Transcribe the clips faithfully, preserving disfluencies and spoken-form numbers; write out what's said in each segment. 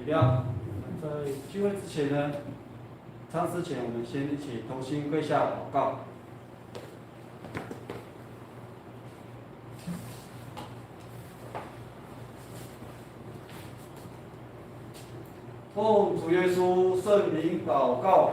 要在聚会之前呢，唱诗前，我们先一起同心跪下祷告。奉主耶稣圣名祷告。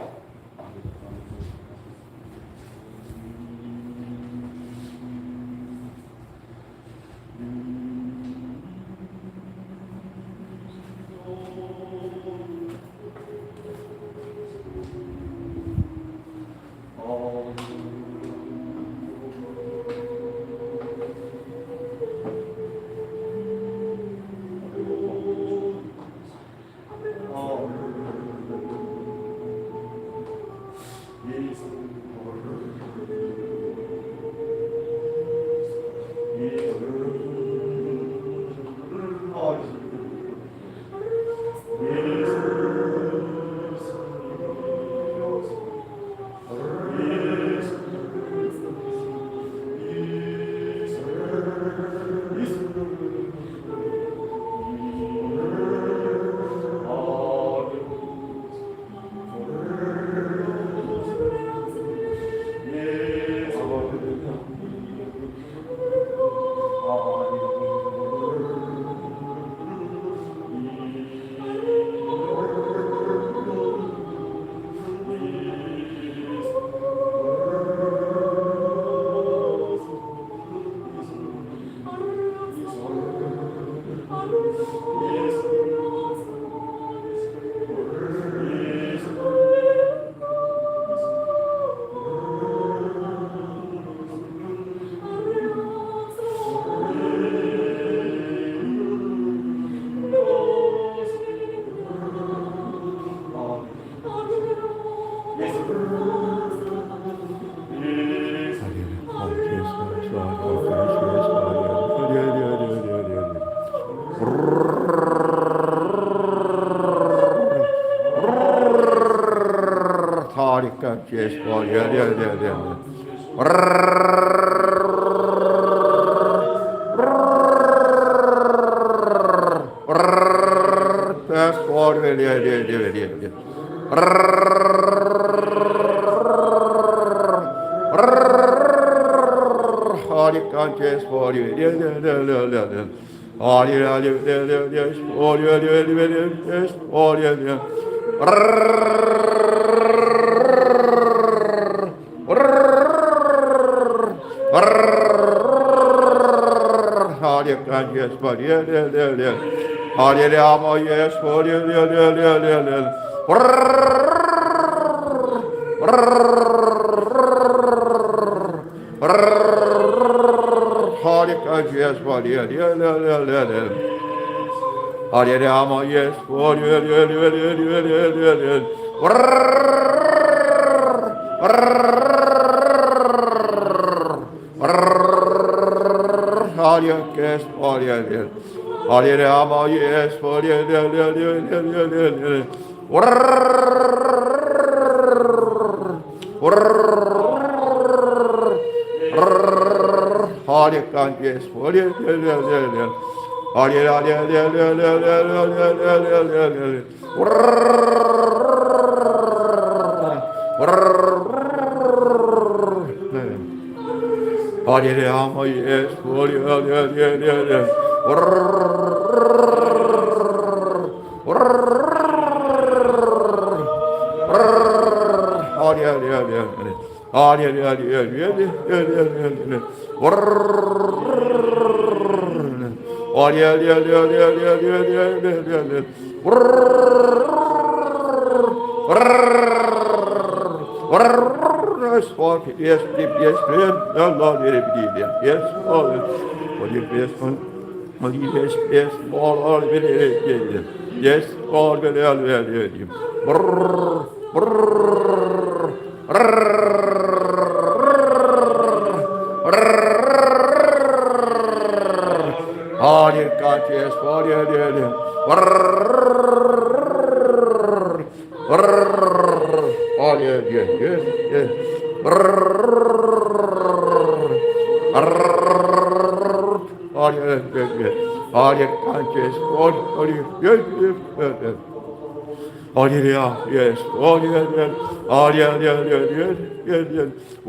哈利路亚，耶稣，哈利路亚，哈利路亚，耶稣，耶稣，耶稣。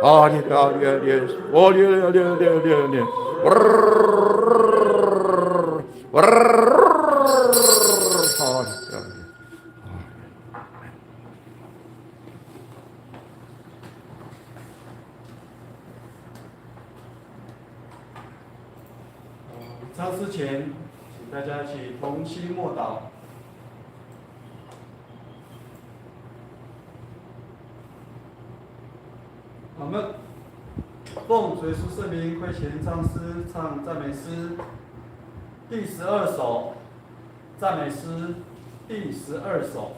哈利路亚，耶稣，哈利路亚，耶稣，哈利路亚。哈利路亚。 呃，唱诗前，请大家一起同心默祷。我们奉主耶稣圣名，会前唱诗，唱赞美诗第十二首，赞美诗第十二首。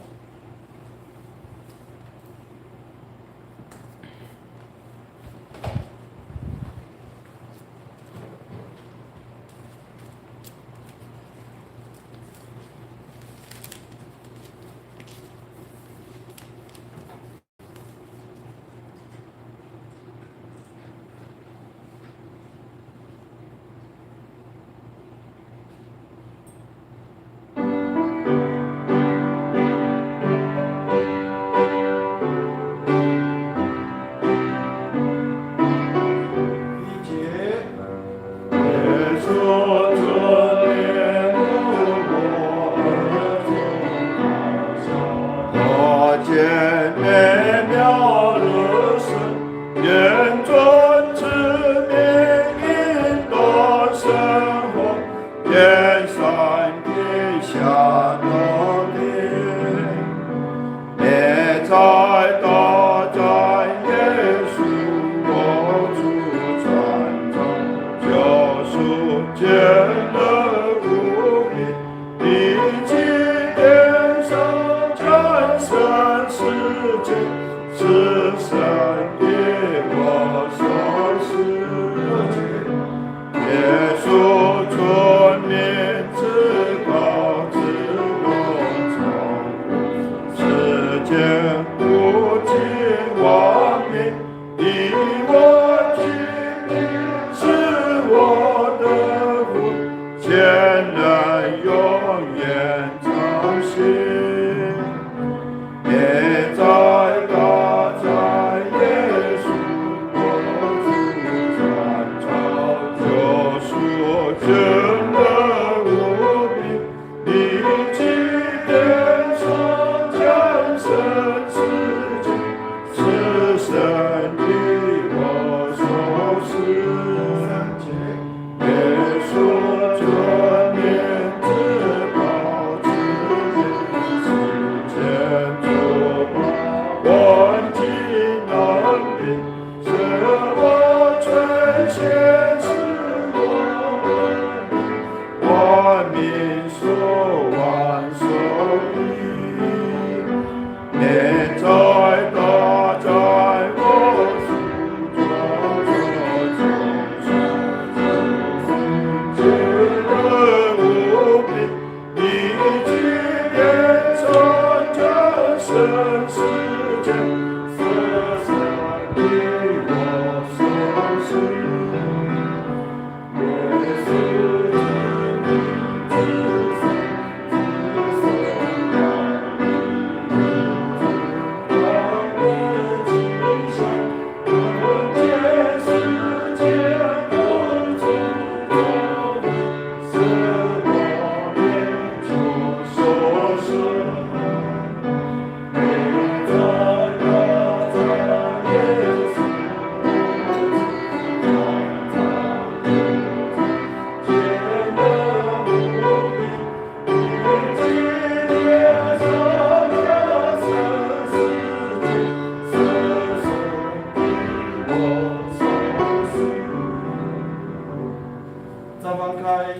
再翻开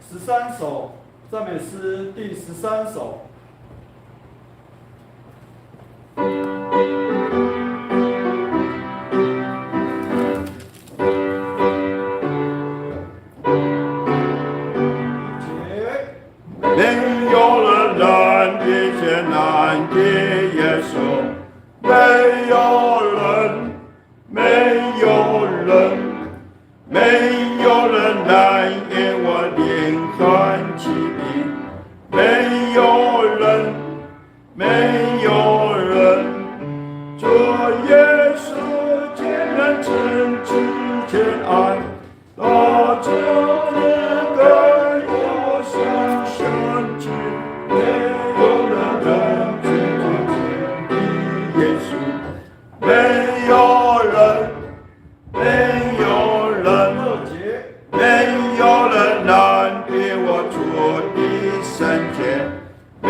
十三首，赞美诗第十三首。 没有人能比见难的耶稣，没有人，没有没有人能因我灵魂起名，没有人，没有人。主耶稣，见证自己的爱，他做了个我想象起，没有人能成就的耶稣，没有人。 没有人，没有人能比我主的圣洁，没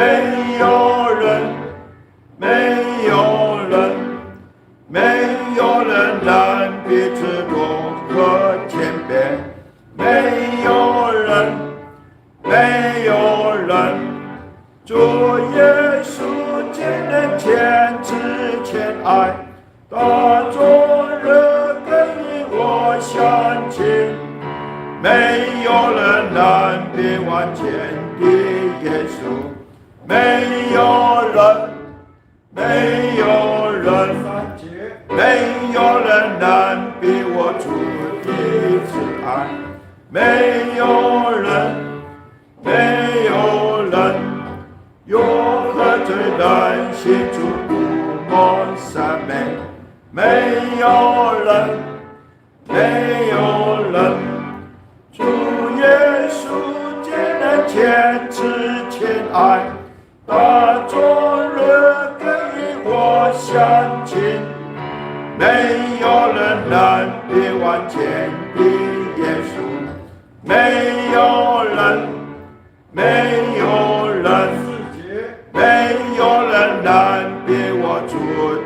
有人，没有人，没有人能比基督更谦卑，没有人，没有人。主耶稣，见证自己的爱， 他做了个我相信，没有人能比完全的耶稣，没有人，没有人，没有人能比我主的慈爱，没有人， 没有人，有何罪人心中不蒙赦免？没有人，没有人。主耶稣，见证自己的爱，他做了个我相信，没有人能比完全的耶稣，没有人， 没有人，没有人能比我主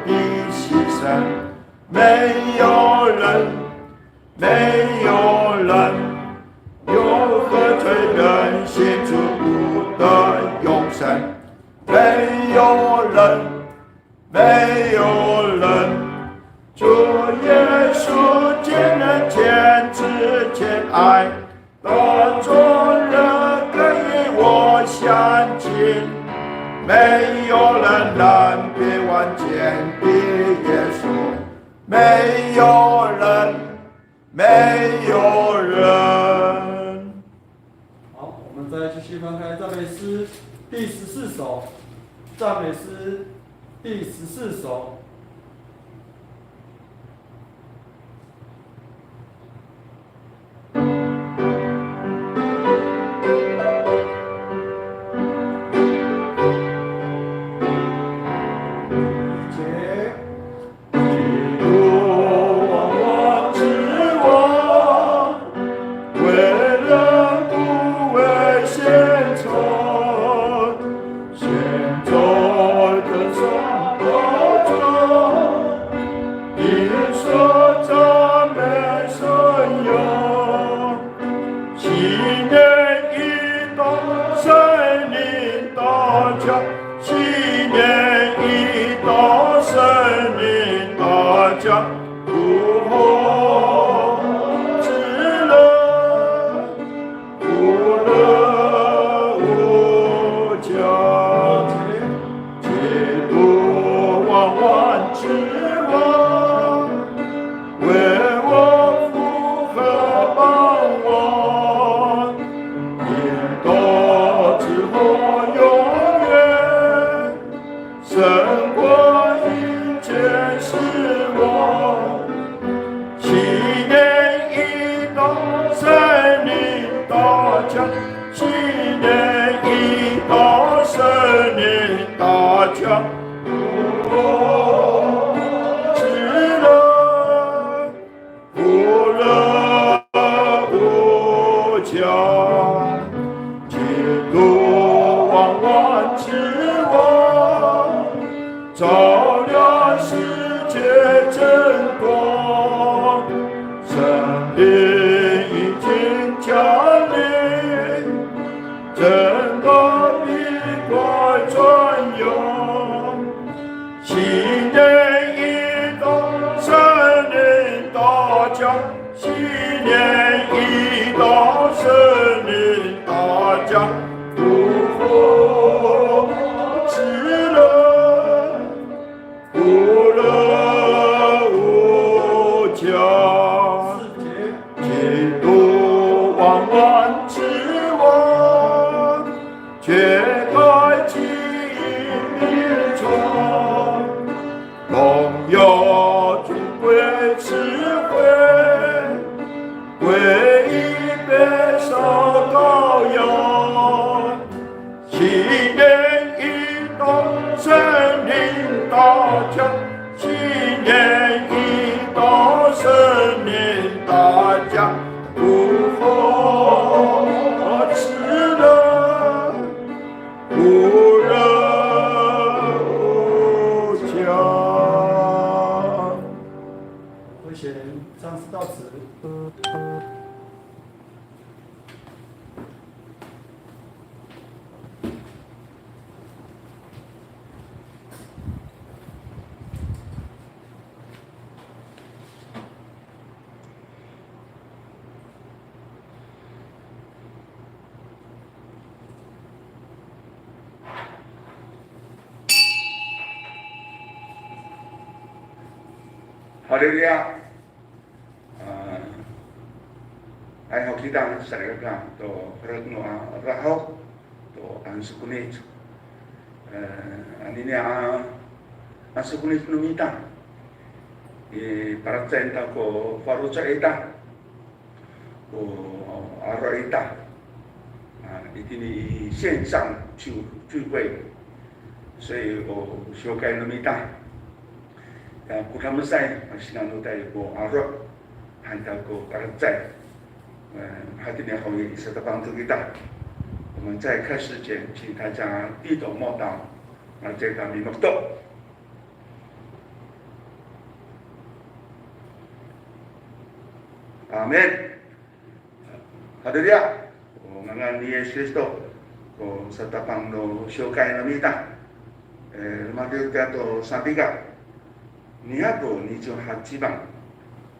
的牺牲，没有人，没有人，有何罪人心中不得永生？没有人， 没有人，主耶稣，见证自己的爱，他做了个我相信，没有人能比完全的耶稣，没有人， 没有人。好，我们再继续翻开赞美诗第十四首，赞美诗第十四首。大家不好吃了，不能讲。和弦唱诗到此。 Haleluya. A, ay ho kita salikaka to herek no a raho to ansokonic. E, anini a ansokonic no mita i, palacecay ta ko faloco' ita, ko aro' ita, a, itini i 线上聚聚会, 所以 o siwkay no mita. Ya, ko damesay, a, sinanotay ko aro' han ta ko palacecay. E, hatini haw i, satapang to kita. 我们在开始前，请大家低头默祷，那这个 mimokto. Amin. Haleluya. Ko ngangan ni Yis Kristo, ko satapang no siwkay no mita. E, romadiw kita to Sapika, niya ko niciw haciman,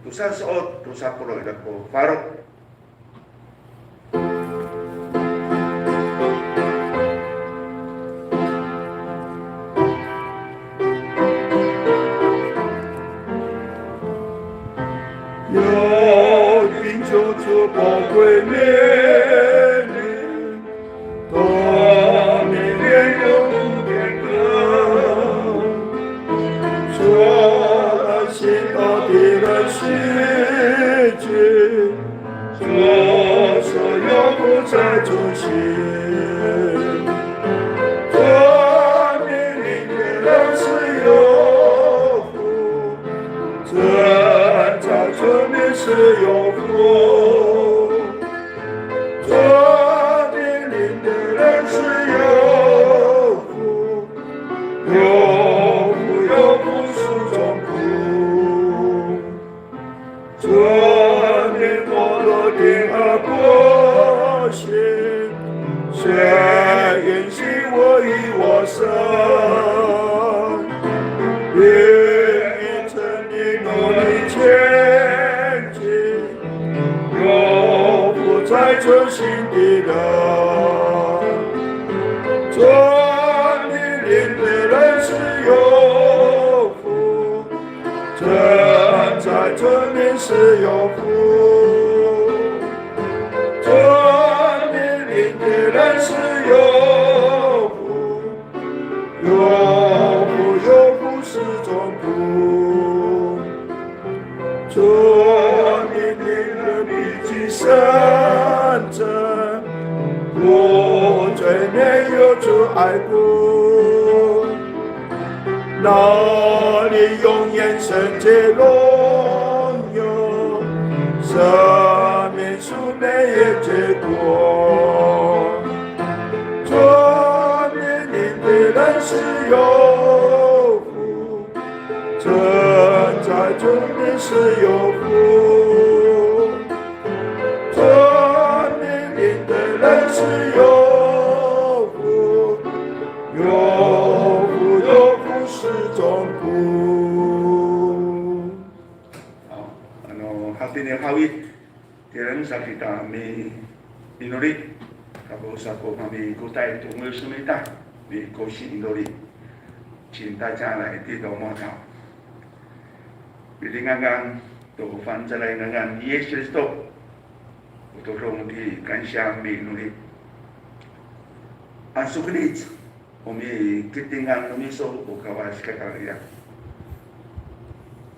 tosa so'ot tosa polo' ira ko falo. 要寻求主宝贵命令，他命令永不变更，说他是大地的世界，说所有不在中心。这命令的人是有福， 站在主面是有福，这命令的人是有福，有福有福是中福。这命令我落定而不行，谁允许我与我生？愿意 你努力前进，有福在这心的人。这命令的人是有福，站在这面是有福。这命令的人是有福， 有福有福是中福，这命令的必经圣者，不追念有主爱顾，那里永远圣洁荣耀，生命 树没有结果。这命令的人是有福，站在这面是有福。这命令的人是有福，有福有福是中福。好，ano, hatini haw i, Tireng sa kita mi, minori, kako sa ko kami kotay to ngoyos no mita, mikosi minori. Cinta cangra iti to mota. Pilingangan to fangcalay ngangan ni Yis Kristo. O todong ti kansiya minori. Ansokonic, o mikitingan no miso o Kawas kakaliya.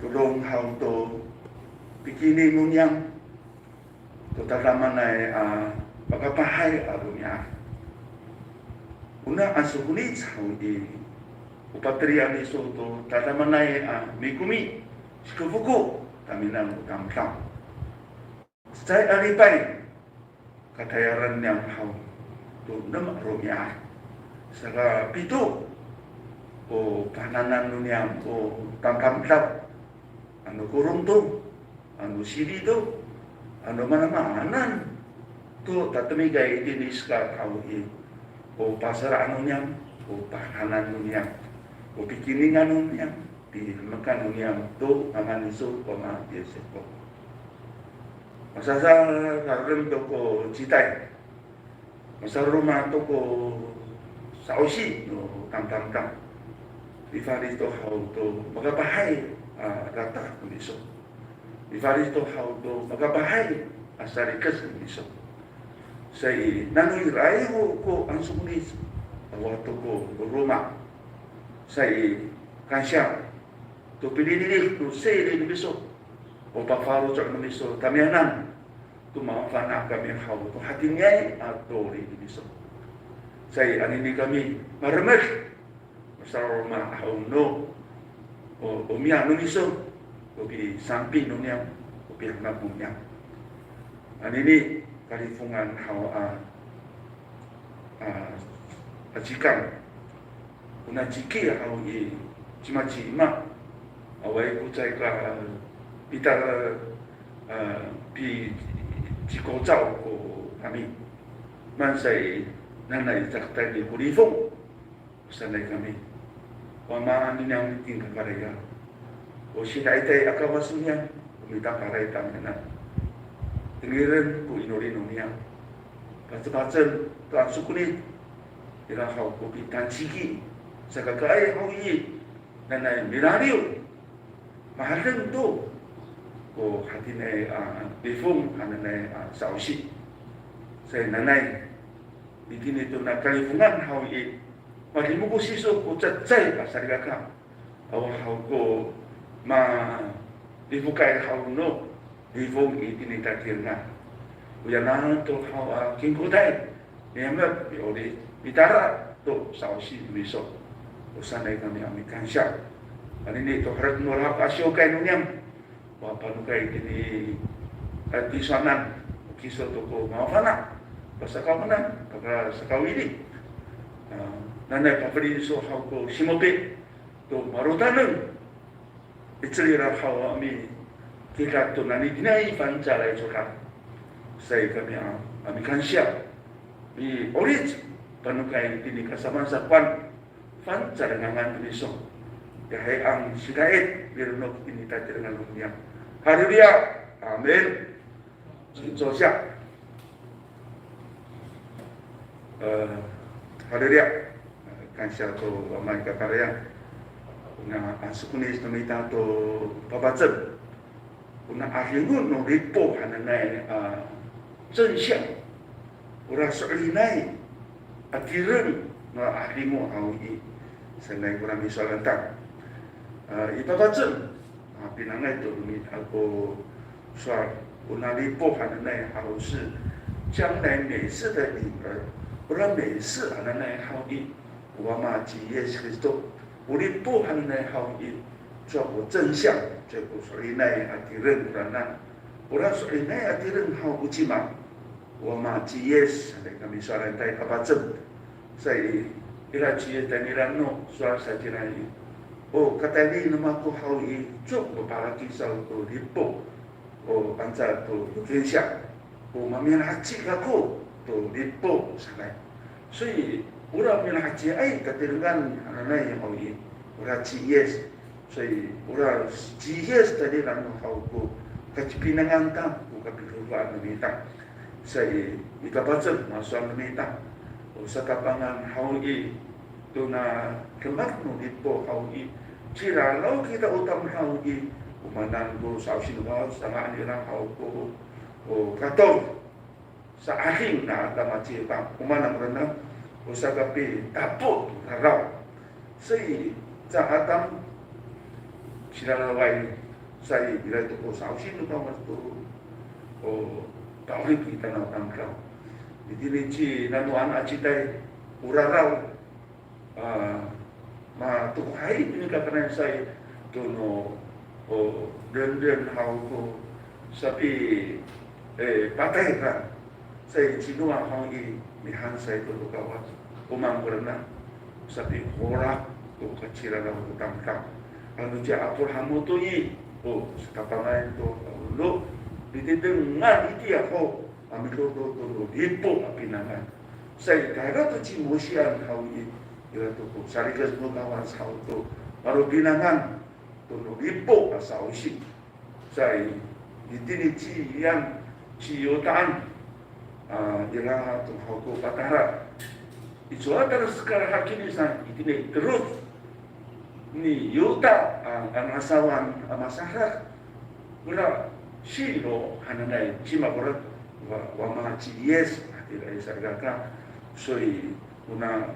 Todong haw to pikini no niyam to tadamaanay a pakapahay a romi'ad. Ona ansokonic haw i, o patelian iso to tadamaanay a mikomi, sikofoko, taminan o tamdaw. Cecay a lipay, katayalan niyam haw to enem a romi'ad. Saka pito, o pahananan no niyam o tamdamdaw, ano korong to, ano siri to, ano manamanan to tatemikay itini i sekat haw i, o pasaraan no niyam, o pahananan no niyam, o pikiningan no niyam, pihemekan no niyam to ngangan iso ko Ama Yis ko. Masasarem to ko citay. Masaroma to ko sa'osi no tamdamdaw. Mifalic to haw to makapahay a rata no miso. Mifalic to haw to makapahay a sarikec no miso. Sa i, nano iraay ho ko ansokonic, awa to ko roma. Sa i, kansiya to pilinik no siri no miso, o pafaloco' no miso tamiyanan to mafana' kami haw to hatiniay a toli no miso. Sa i, anini kami maremed, masaroma haw no o, o miya no miso, o pisampi no niyam, o pihanap no niyam. Anini kalifongan haw a, a, a cikang. Kona ciki haw i, cimacima, awaay ko caay ka pita, a, pi, cikocaw ko kami. Mansay, nanay caka tayni ko lifong sanay kami. Wama niyam itini kakarayan. O sidaitay a Kawas niyam, o mitakaray tamiyanan. Tengilen ko inoli no niyam. Pacepacen to ansokonic, ira haw ko pitanciki, sakakaay haw i, nanay milaliw. Mahereng to ko hatiniay a lifong hananay a sa'osi. Sa i, nanay itini tona kalifongan haw i, madimokos iso ko cecay a salikaka. Awa haw ko malifokay haw no lifong itini tatirengan. Oyanan to haw a kingkotay, miyamek, mi'olic, mitala to sa'osi no miso. O sanay kami a mikansiya. Anini to herek no lahok a siwkay no niyam. Wa panokay itini, a, tisowanan, kiso to ko mafana', pasakawenan, pakasakawili. A, nanay pafeli iso haw ko simopi to marotaneng. Icel ira haw a mikira to nanitiniay fangcalay codad. Sa i, kami a, a mikansiya. Mi'olic, panokay itini kasamaan sakowan fangcalay ngangan no miso. Ya hay ang sida'it, mironok itini tatirengan no niyam. Haleluya. Amin. Sin, 坐下. E, haleluya. Kansiya to Wama i kakarayan. Kona ansokonic no mita to papacem. Kona 'adingo no Lipo hananay a 真相. Ora so'elinay a tireng no 'adingo haw i, sanay kora misowalan ta. A, i papacem, a, pinangan to no mita ko sowal, kona Lipo hananay haw 是将来美事的影儿, ora 美事 hananay haw i, o Wama ci Yis Kristo. O Lipo hananay haw i, cowa ko 真相, cowa ko so'elinay a tireng koranan. Ora so'elinay a tireng haw o cima? O Wama ci Yis, sanay kami sowal tayni a papacem. Sa i, ira ci Yis tayni i la'eno sowal sa kira i, o katayni no mako haw i, cowa ko palakisaw to Lipo. O fangcal to 天下, o mamilaheci kako to Lipo sanay. 所以 ora milaheciay tatirengan hananay haw i, ora ci Yis. 所以 ora ci Yis tayni i la'eno haw ko kacipinangan ta ko kapidofaan no mita. Sa i, i kapacem masowal no mita, o satapangan haw i, tona demak no Lipo haw i, ciraraw kita o tamdaw haw i, o maan ko sa'osi no Kawas, sanga'en ira haw ko, o kator, sa'ading na Adam aci Eba, o maan ko rena, o sakapitapot to raraw. Sa i, ca Adam, ciraraway, sa i, ira to ko sa'osi no Kawas to, o pa'orip kita no tamdaw. Itini ci Nanoan a citay, o raraw, a, matokohay itini kakarayan sa i, tono, o, denden haw ko sapi, e, patay han. Sa i, ci Noa haw i, mihansay to no Kawas. O maan kora na, sapihorak to kaciraraw to tamdaw. Ano ci Aprahamo to i, o, satapangan to, no, nitidengan itiya ho, a midodo to no lipo a pinangan. Sa i, tayra to ci Mosian haw i, ira to ko sarikec no Kawas haw to, malo pinangan to no lipo a sa'osi. Sa i, itini ci Iyan, ci Yotaan, a, ira to haw ko patara. Icowa tala sekal hakini sa, itini teloc ni Yota, a, a ngasawan, a, masadak. Kora Silo hananay, cima kora, wa, wama ci Yis, hatira i salikaka. Soy, kona,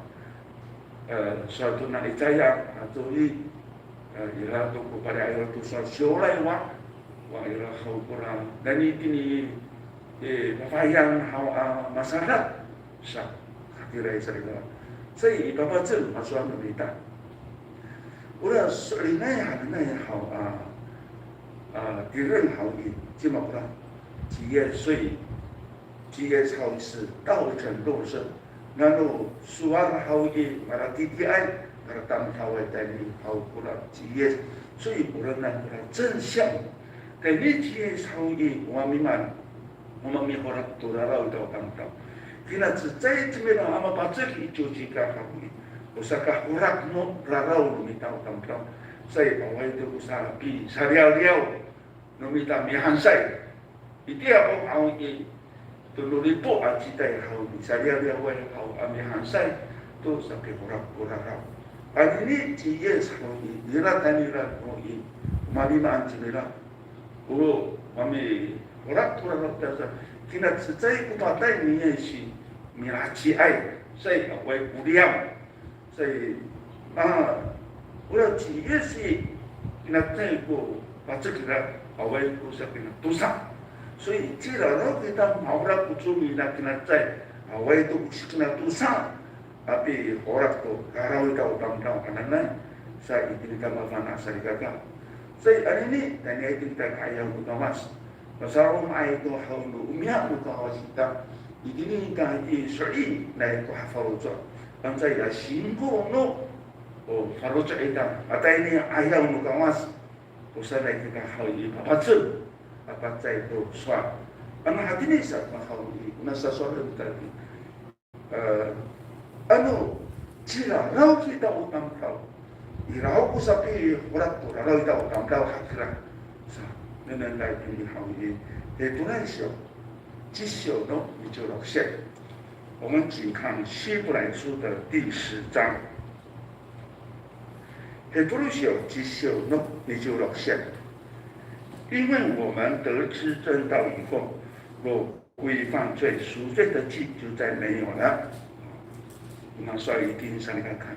e, sowal to na Isaya, ato i, e, ira to ko pali'ay to sowal, siyoray wa, wa ira haw kora, nani itini, e, fafahiyan haw a masadak. Sa, hatira i salikaka. Sa i, papacem, masowal no mita. Ora so'elinay hananay haw a, a, tireng haw i, cima kora, ci Yis, soy, ci Yis haw i, 道成肉身. Nano sowal haw i, malatitiay, malatamdaway tayni haw kora ci Yis. Soy, oranan kora 真相. Tayni ci Yis haw i, o mamimaan, o mamihorak to raraw ita o tamdaw. Kina cecay cimira a mapacek i ciwcika haw i, o sakahorak no raraw no mita o tamdaw. Sa i, awaay to ko sapisaliyaliyaw no mita mihansay. Itiya ho haw i, to no lipo a citay haw i, saliyaliyaway haw a mihansay to sapihorak ko raraw. Anini ci Yis haw i, ira tayni ira haw i, o mamimaan cimira. O mamihorak ko raraw tasa, kina cecay ko patay ni Yis i, milaciay, sa i, awaay ko liyang. Sa i, a, ora ci Yis i, kina cecay ko pacek ira, awaay ko sa kina tosa. Soy, ciraraw kita mahorak ko comi na kina cecay, awaay to ko sa kina tosa. Apihorak to raraw ita o tamdaw hananay, sa itini kita mafana' salikaka. Sa i, anini, tayni itini kita ka'ayaw no Kawas. Masaloma'ay to haw no omiya no Kawas ita. Itini kita i so'elinay ko hafaloco'. Ano caay ka singko no, o, faloco' ita. Ata ini 'ayaw no Kawas. O sanay kita haw i papacem. Apa caay to sowal. Ano hatini sa ko haw i, o na sasowal kita i. E, ano, ciraraw kita o tamdaw. Iraw ko sapihorak to raraw ita o tamdaw hatira. Sa, nengneng ta itini haw i, e, 希伯来书 ciw ciw no niciw roksit. 我们请看希伯来书的第十章。希伯来书 ciw ciw no niciw roksit。因为我们得知真道以后，若 故意犯罪，赎罪的祭就再没有了。Masowal itini salikaka.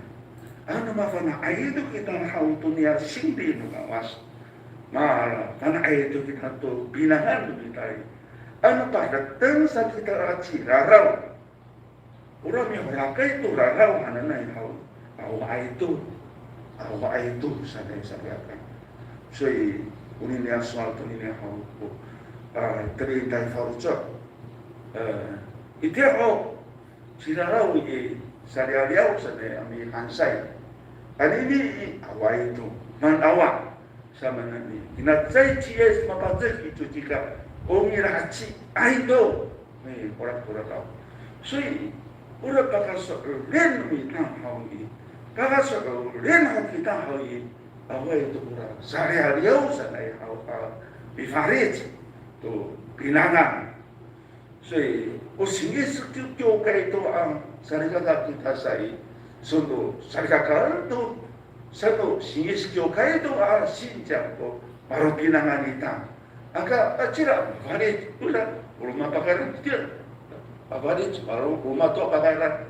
Ano mafana'ay to kita haw to niya sinri no Kawas. Mafana'ay to kita to pinangan no mita i. Ano padateng sa kita a ciraraw. Ora mihorakay to raraw hananay haw. Awaay to. Awaay to sanay salikaka. 所以 onini a sowal tonini haw ko, a, teliday faloco'. E, itiya ho, ciraraw i saliyaliyaw sanay a mihansay. Anini i awaay to, maan awa. Samanani, kina cecay ci Yis mapacek i ciwcika, o milaciay to. Mihorak to raraw. 所以 ora pakaso'elin no mita haw i, pakaso'elin haw kita haw i, awaay to kora saliyaliyaw sanay haw a mifalic to pinangan. 所以 o singis kiwkay to a salikaka kita sa i, sano salikaka to, sano singis kiwkay to a 信仰 to malopinangan ita. Aka, a, cira mafalic, ora, o roma pakayran, cira mafalic, malo, o roma to pakayran.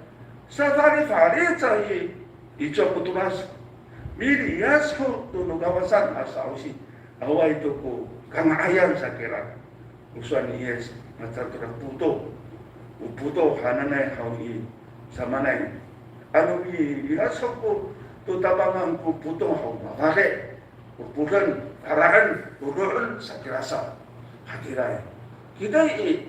Safalifalic sa i, icowa ko tolas. Miliyas ho to no Kawasan a sa'osi. Awaay to ko kanga'ayan sa kira. O sowal ni Yis, maca to ra poto. O poto hananay haw i, samanay. Ano miliyas ho ko, to tapangan ko poto haw mafali'. O poden, fara'en, todoen, sakira sa. Hatiraay. Kita i,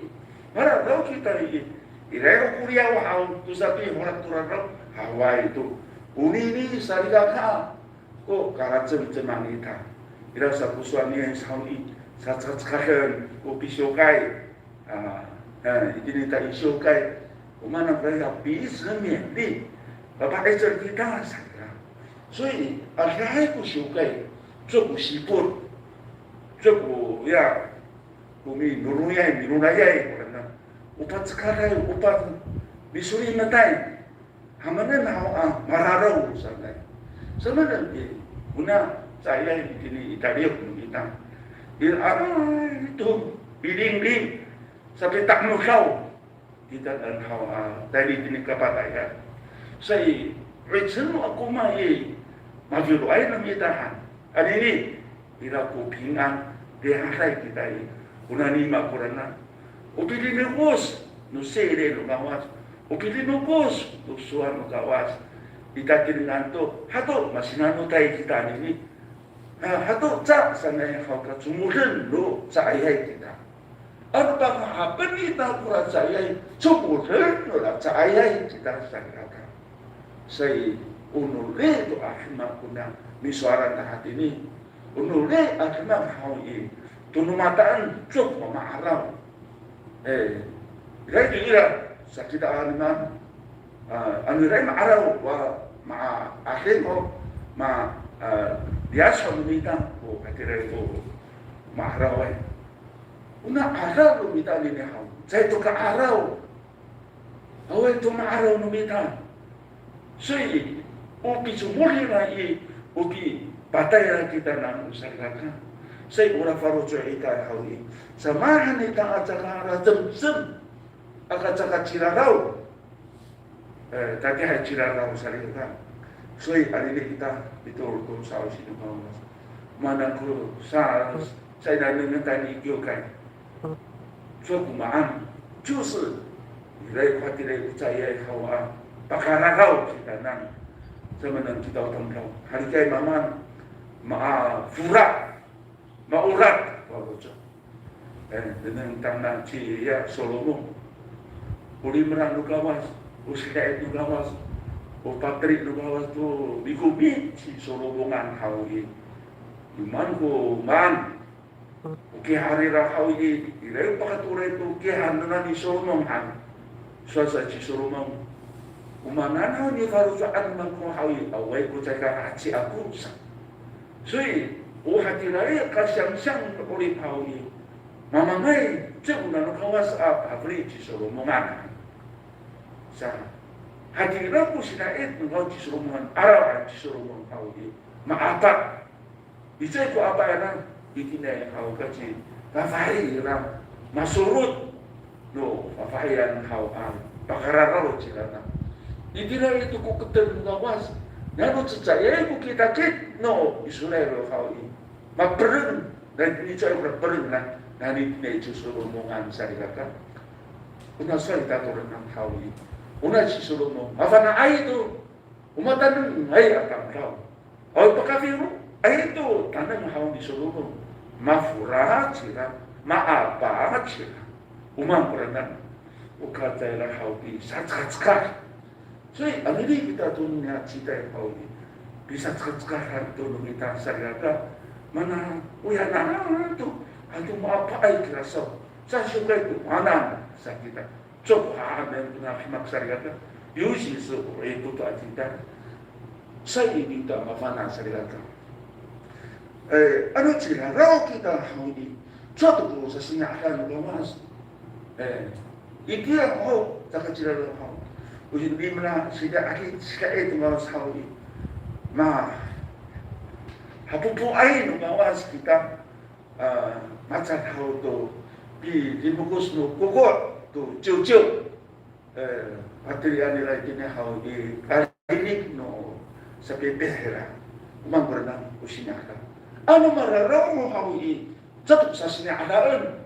mararaw kita i, ira ko Koriya haw, to sapihorat to raraw, awaay to. Onini salikaka, ko kalacemceman ita. Ira sa ko sowal niyam haw i, sacekacekahen ko pisiwkay. A, a, itini ta i siwkay. O maan ko raraw pismien di. Papa'icel kita saan. 所以 adihay ko siwkay, 做个习惯, 做个 ya, ko minoroyay, miroyayay, ko raan. O pacekacekay, o pa, misolimetay. Hamanen haw a, mararaw sanay. Samanen i, ona caayay itini i taliyok no mita. Ira to, pilingling, sapita'emodaw. Kita haw a, tayni itini kapatay a. Sa i, 'icel no akoma i, mafiloay no mita han. Anini, ira ko pingan, rihaday kita i, kona nima koraan. O pilinokos no siri no Kawas, o pilinokos no sowal no Kawas. Ita tinengan to, hato masinanotay kita anini. A, hato ca sanay haw ka comoden no caayay kita. Ano pakahapen ita kora caayay, comoden nora caayay kita saan. Sa i, o noli to a demak kona nisowalan ta hatini. O noli a demak haw i, to no mataen, 'etok mama'araw. E, ira to ira, sa kita a demak, a, ano ira i ma'araw, wa, ma'ading ho, ma, a, liyas ho no mita, o, hatiraay ko ma'araw ay. Ona 'araw no mita anini haw, caay to ka'araw. Awaay to ma'araw no mita. 所以, o picomod ira i, o pipatay ira kita nano salikaka. 所以 ora faloco' ita haw i, samahan ita a caka lacemcem, aka caka ciraraw. E, tatiihay ciraraw salikaka. 所以 anini kita, ito to sa'osi no Kawas. Maan ko sa, sa i, nanengneng tayni i kiwkay. 'Etok ko maan, 就是 ira ko hatiraay ko caayay haw a, pakararaw kitanan. Samanen kita o tamdaw. Halikay mamaan, maforat, maorat, faloco'. E, nengneng tangasa ci, ya, Solomon. O limelaan no Kawas, o sidaet no Kawas, o pateli no Kawas to mikomi ci Solomongan haw i. Maan ko maan. O kiha nira haw i, ira ko pakatooray to kiha nira ni Solomon han. Sowal sa ci Solomon, o maanan haw nifaloco'an mako haw i, awaay ko caay ka haci ako sa. 所以, o hatiraay kasiyangsiyang no 'orip haw i, mamangay, caay ko nano Kawas a pafeli ci Solomongan. Sa, hatira ko sidaet no Kawas ci Solomongan, 'araway ci Solomon haw i, maapat. Icay ko apay nira, itini haw ka ci, fafahi nira, masorot no fafahiyan haw a, pakararaw cingra. Itira i to ko keter no Kawas, nano cecayay ko kitakit no Israil haw i, mapereng, na itini caay ko pereng na, nani itini ci Solomongan salikaka. Ona sowal ita to renang haw i, ona ci Solomon, mafana'ay to, o matanengay a tamdaw. Aw, pakafiloay to taneng haw ni Solomon. Maforat cingra, maapat cingra. O maan ko renang. O kacay nira haw pisacekacekah. 所以, anini kita to niya citay haw i, pisacekacekahan to no mita salikaka. Mana, oya nana to, ato maapaay kira saw. Sa siwkay to, maanan sa kita. 'Etok ko hahaen tona demak salikaka, 尤其是 o ito to a citay. Sa i, ita mafana' salikaka. E, ano ciraraw kita haw i, 'etok to ko sasini'ada no Kawas. E, itiya ho, caka ciraraw haw. O limelaan, sida, aki, sida i to Kawas haw i. Ma, hapopoay no Kawas kita. A, maca haw to pilimokos no koko' to ciwciw. E, patelian nira itini haw i, kalinik no sapipih nira. O maan ko renang, o sini'ada. Ano mararaw haw i, 'etok sasini'adaen.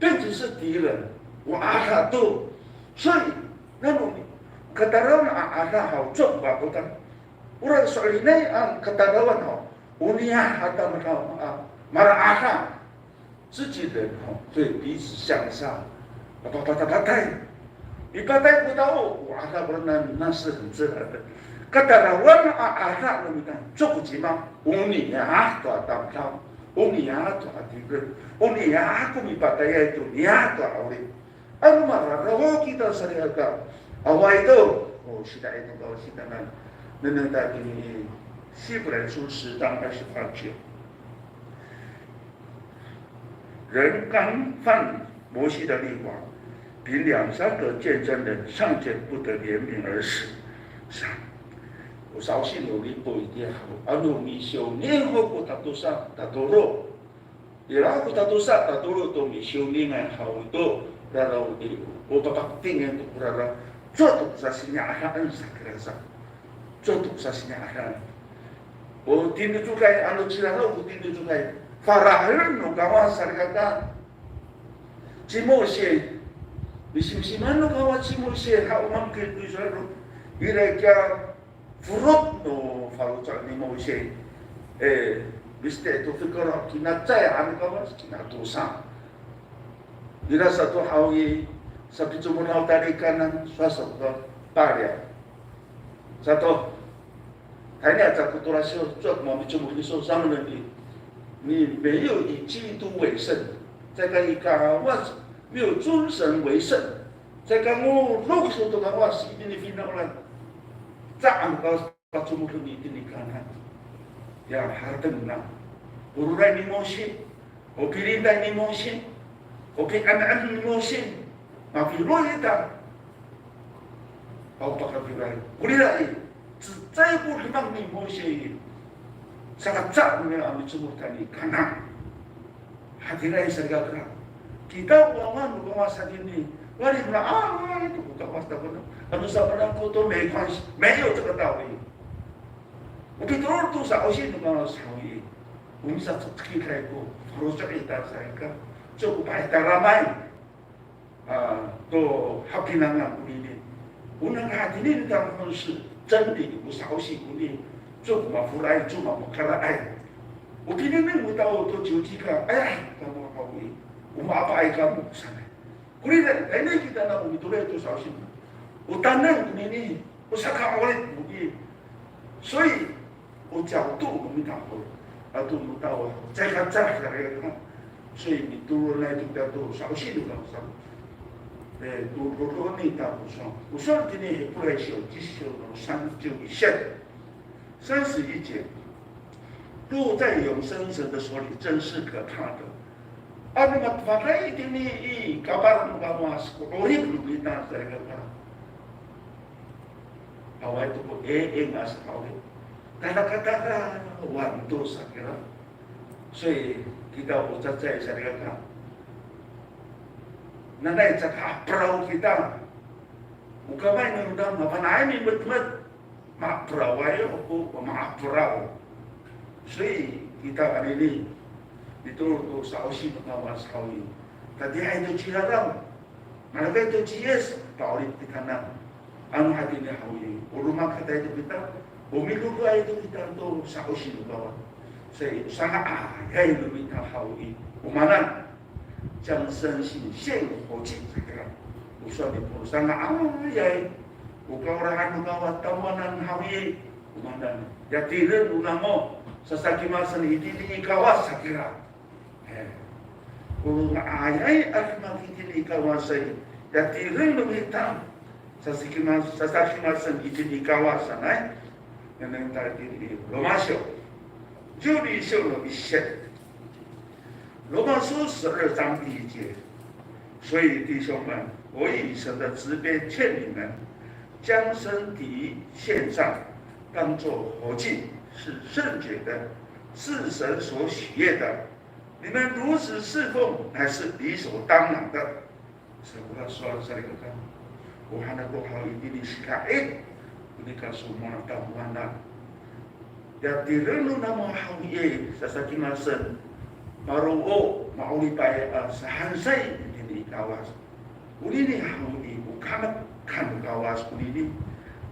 并且是敌人, o 'ada to. 所以, nano, katalawan a 'ada haw, 'etok ko papotal. Ora so'elinay a katalawan haw, o niyah a tamdaw a, mala 'ada. 自己人吼，所以彼此相杀，patay, patay, patay. Mipatay ko tao, o 'ada ko 'ada, 那是很自然的。Katalawan a 'ada no mita, caay ko cima, o niyah to a tamdaw, o niyah to a tireng, o niyah ko mipatayay to niyah to a 'orip. Ano mararaw kita salikaka, awaay to, o, sila ito, o, sila nan, nengneng ta itini i 希伯来书十章二十八节。 人干犯摩西的律法，凭两三个见证人尚且不得怜悯而死。Sa, o sa'osi no Lipo itiya haw, ano misiwning ho ko tatosa, tatolo. Ira ko tatosa, tatolo to misiwningay haw to, raraw i, o papakitingen to ko raraw, cowa to ko sasini'adaen sa kira sa. Cowa to ko sasini'adaen. O tinecokay, ano cira ho ko tinecokay, farahelen no Kawas salikaka. Ci Mose, misimsiman no Kawas ci Mose, haw o mangkil to Israil, ira kiya forot no faloco' ni Mose, e, mistay to fikero, kina cecay a no Kawas, kina tosa. Ira sato haw i, sapicomod haw tayni i Kanan, sowal sa ko Paliyaw. Sato, tayni aca ko tolas yo, cowa ko mamicomod kiso, samanen i, 你没有以基督为圣, caay ka i Kawas, 没有尊神为圣, caay ka ngolok kiso to Kawas itini finawlan. Caay ko Kawas pacomoden itini Kanan. Ya, harateng na. O roray ni Mose, o pilintay ni Mose, o pi'em'em ni Mose, mafilo ita. Aw pakafilay. Koriray, cecay ko demak ni Mose i, saka caay no mira a micomod tayni i Kanan. Hatiraay salikaka. Kita ko Wawa no Kawas hatini, wali mira, a, to ko Kawas takowanan. Ano samaan ko to 没关系, 没有这个道理. O pito to sa'osi no Kawas haw i, o misacekcekitay ko faloco' ita salikaka, cowa ko pahitaramay a, to hapinangan konini. O nano hatini nita 是真理, o sa'osi konini, cowa ko maforaay, cowa ko mamakaraay. O pinengneng no tao to ciwcika, aya, kamo haw i, o maapaay kamo sanay. Koriray, tayni kita na o mitooray to sa'osi. O taneng konini, o saka'orip konini. 所以 O 角度 no mita ho, ato no tao, caay ka, caay ka, caay ka. 所以 mitolon nai to kita to sa'osi no Kawas. E, to, to, to nita ko sowal. O sowal tini Hipolay siyo, 第十章 no 三十一节. 三十一节, 落在永生神的手里真是可怕的。Ano matefad itini i kapal no Kawas ko 'orip no mita salikaka. Awaay to ko e'eng a saka'orip. Tada katadawan to sa kira. 所以 kita o cecay salikaka. Nanay caka ma'aperaw kita. O kamay no mita mafana'ay mimetmet. Ma'aperaway ko ma'aperaw. 所以 kita anini, mitolon to sa'osi no Kawas haw i, tatiihay to ci Raraw, malakay to ci Yis, pa'orip kitanan. Ano hatini haw i, o romakatay to kita, o midodoay to kita to sa'osi no Kawas. 所以 sanga'ayay no mita haw i, o maan, 将身心献于火祭 sa kira. O sowal ni Paolo, sanga'ayay, o kaolahan no Kawas tamowanan haw i, o maan, ya tireng no namo sasakimasen itini i Kawas sa kira. E, o nga'ayay a demak itini i Kawas i, ya tireng no mita sasakimas, sasakimasen itini i Kawas sanay. Nengneng ta itini i Loma siyo, ciwni siyo no iset. 罗马书十二章第一节，所以弟兄们，我以神的慈悲劝你们，将身体献上，当作活祭，是圣洁的，是神所喜悦的。你们如此侍奉，乃是理所当然的。 Sa ko sowal salikaka, o han ako haw itini i sika'it, o nika somowal tamowanan. Ya tireng no namo haw i, sasakimasen, maro', ma'oripay a sahansay itini i Kawas. Onini haw i, o kahemek han no Kawas konini.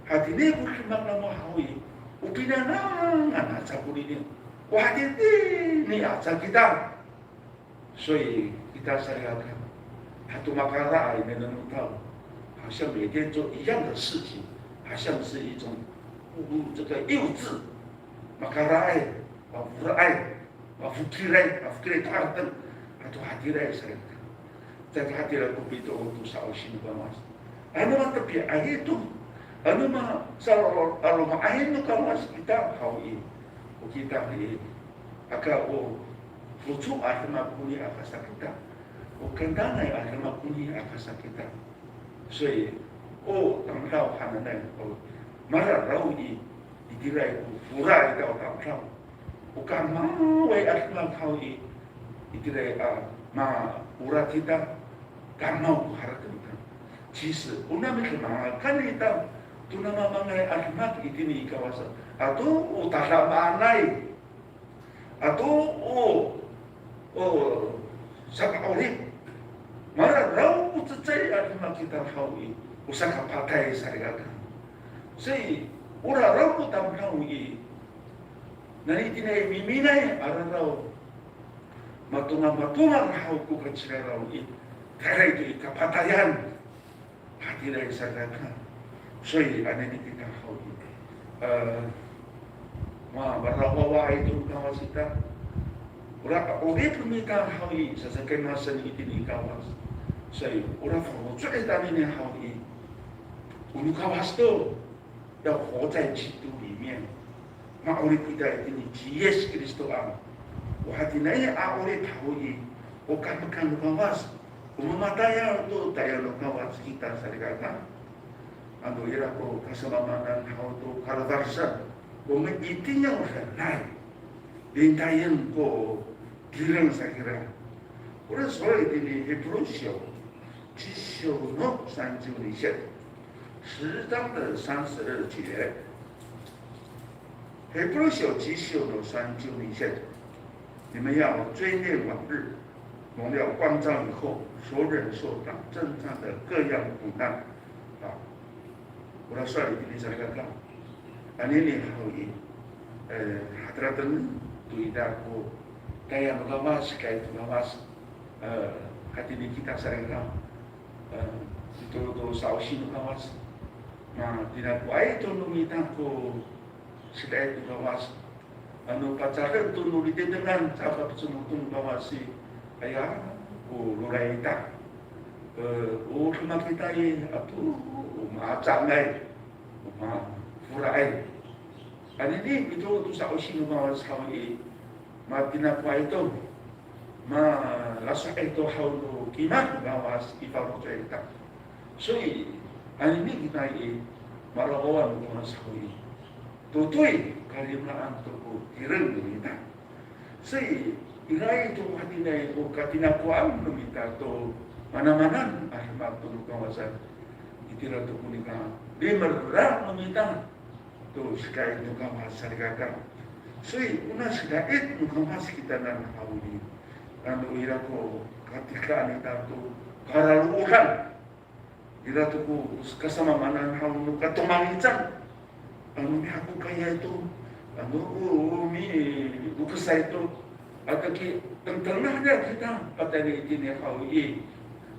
Hatini ko demak namo haw i, o pinangan aca konini. O hatini aca kita. 所以 kita salikaka, hato makaraay nengneng no mita, 好像每天做一样的事情，好像是一种，嗯，这个幼稚，makaraay, maforaay, mafokilay, mafokilay to harateng, hato hatiraay salikaka. Caay ka hatira ko pito to sa'osi no Kawas. Ano matepiay to, ano ma, sa, aro, aro ma'ahin no Kawas kita haw i, o kita i, aka o foco a demak koni aka sa kita. O kantanay a demak koni aka sa kita. 所以 o tamdaw hananay, o mararaw i, itiraay ko fora ita o tamdaw. O kamaway a demak haw i, itiraay a maora kita, kamaw ko harateng ita. 其实 o nami demak kani ita to namamangay a demak itini i Kawas, ato o tadamaanay, ato o, o saka'orip. Mararaw ko cecay a demak kita haw i, o sakapatay salikaka. 所以 o raraw ko tamdaw i, nani itini i miminay a raraw, matongal matongal haw ko kaciraraw i, tayra to i kapatayan. Hatiraay salikaka. 所以 anini kita haw i, e, ma, marawawaay to no Kawas ita. Ora 'orip no mita haw i, sasakay masen itini i Kawas. 所以 ora faloco' ita anini haw i, o no Kawas to, 要活在基督里面。 Ma'orip kita itini ci Yis Kristoan. O hatiniay a 'orip haw i, o kahemekan no Kawas, o mamatayal to tayal no Kawas kita salikaka. Ano ira ko kasamamanan haw to kalafarisan, 我们一定要忍耐, lintayen ko tireng sakira. Ora sowal itini Hipru siyo, ci siyo no sanciw ni siyat, 十章的三十二节。 Hipru siyo ci siyo no sanciw ni siyat, 你们要追念往日，蒙了光照以后所忍受当阵仗的各样苦难。 A, ora sowal itini salikaka, anini haw i, e, harateng to ita ko tayal no Kawas, kay to Kawas, e, hatini kita salikaka, e, ito to sa'osi no Kawas. Na, tinakoay to no mita ko sidaay to Kawas. Ano pacaden to no litedengan, caay ka pecomod to no Kawas i, aya ko roray ita. E, o demak ita i, ato o maacangay, o maforaay. Anini pito to sa'osi no Kawas haw i, matinakoay to, malasohay to haw no kimad no Kawas i faloco' ita. 所以 anini kita i, marawawaay no Kawas haw i, totoy kalimelaan to ko tireng no mita. 所以 iraay to hatiniay o katinakoan no mita to manamanan a demak to no Kawasan. Itira to ko nika limela no mita to sikay no Kawas salikaka. 所以 ona sikay no Kawas kitanan haw i, ano ira ko katikaen ita to kalaloodan. Ira to ko kasamamanan haw no katomangican. Ano mihakokayay to, ano o, o milokesay to, ato ki, tengtengah niya kita, patayni itini haw i,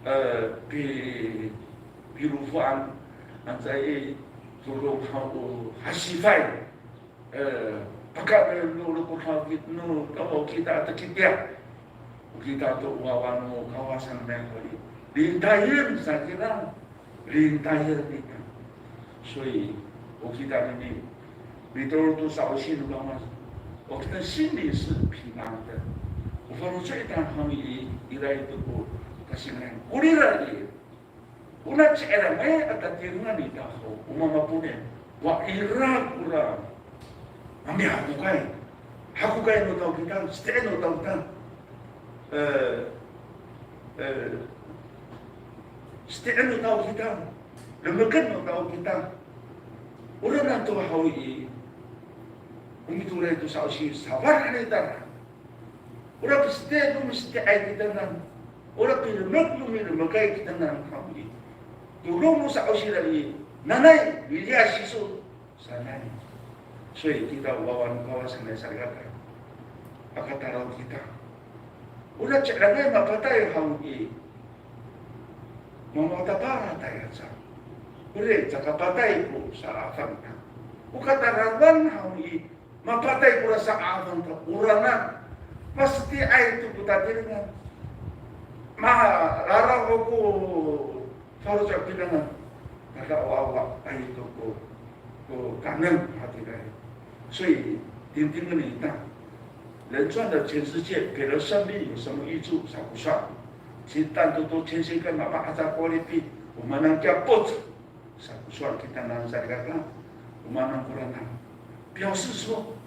e, pi, pilofoan, anca i, todong haw o hasifay. E, paka no, no, no, ko haw kit-, no, kawaw kita ato kitiya. O kita to o wawa no Kawas sanay haw i, lintayen sa kira, lintayen kita. 所以 o kita nini, mitolon to sa'osi no Kawas, o kita 心里是平安的. O faloco' ita haw i, iraay to ko kasingan. Korira i, ona ci'erangay a tatirengan ita ho, o mama poni, wa ira kora a mihakokay. Hakokay no tao kita, seti'en no tao kita. E, e, seti'en no tao kita. Lemeken no tao kita. Ora nato haw i, o mitooray to sa'osi safad han ita. Ora piseti'en no miseti'ay kitanan. Ora pilemek no milemekay kitanan haw i, todong no sa'osi ira i, nanay miliyas iso sanay. 所以 kita o wawa no Kawas sanay salikaka, aka talaw kita. Ora ci'edangay mapatay haw i, mamatapatay aca. Ora caka patay ko sa'afang ta. O katalawan haw i, mapatay kora sa'afang ta, oranan. Maseti'ay to ko tatirengan. Mararaw ko faloco' pinangan. Tada o awa, ay to ko, ko kaenen, hatiraay. 所以，听听你的，人赚了全世界，赔了生命，有什么益处？Sa ko sowal. Ci Tanto to 全世界 mapa'aca ko 'orip i, o maan kiya poc. Sa ko sowal kitanan salikaka, o maan koranan. 表示说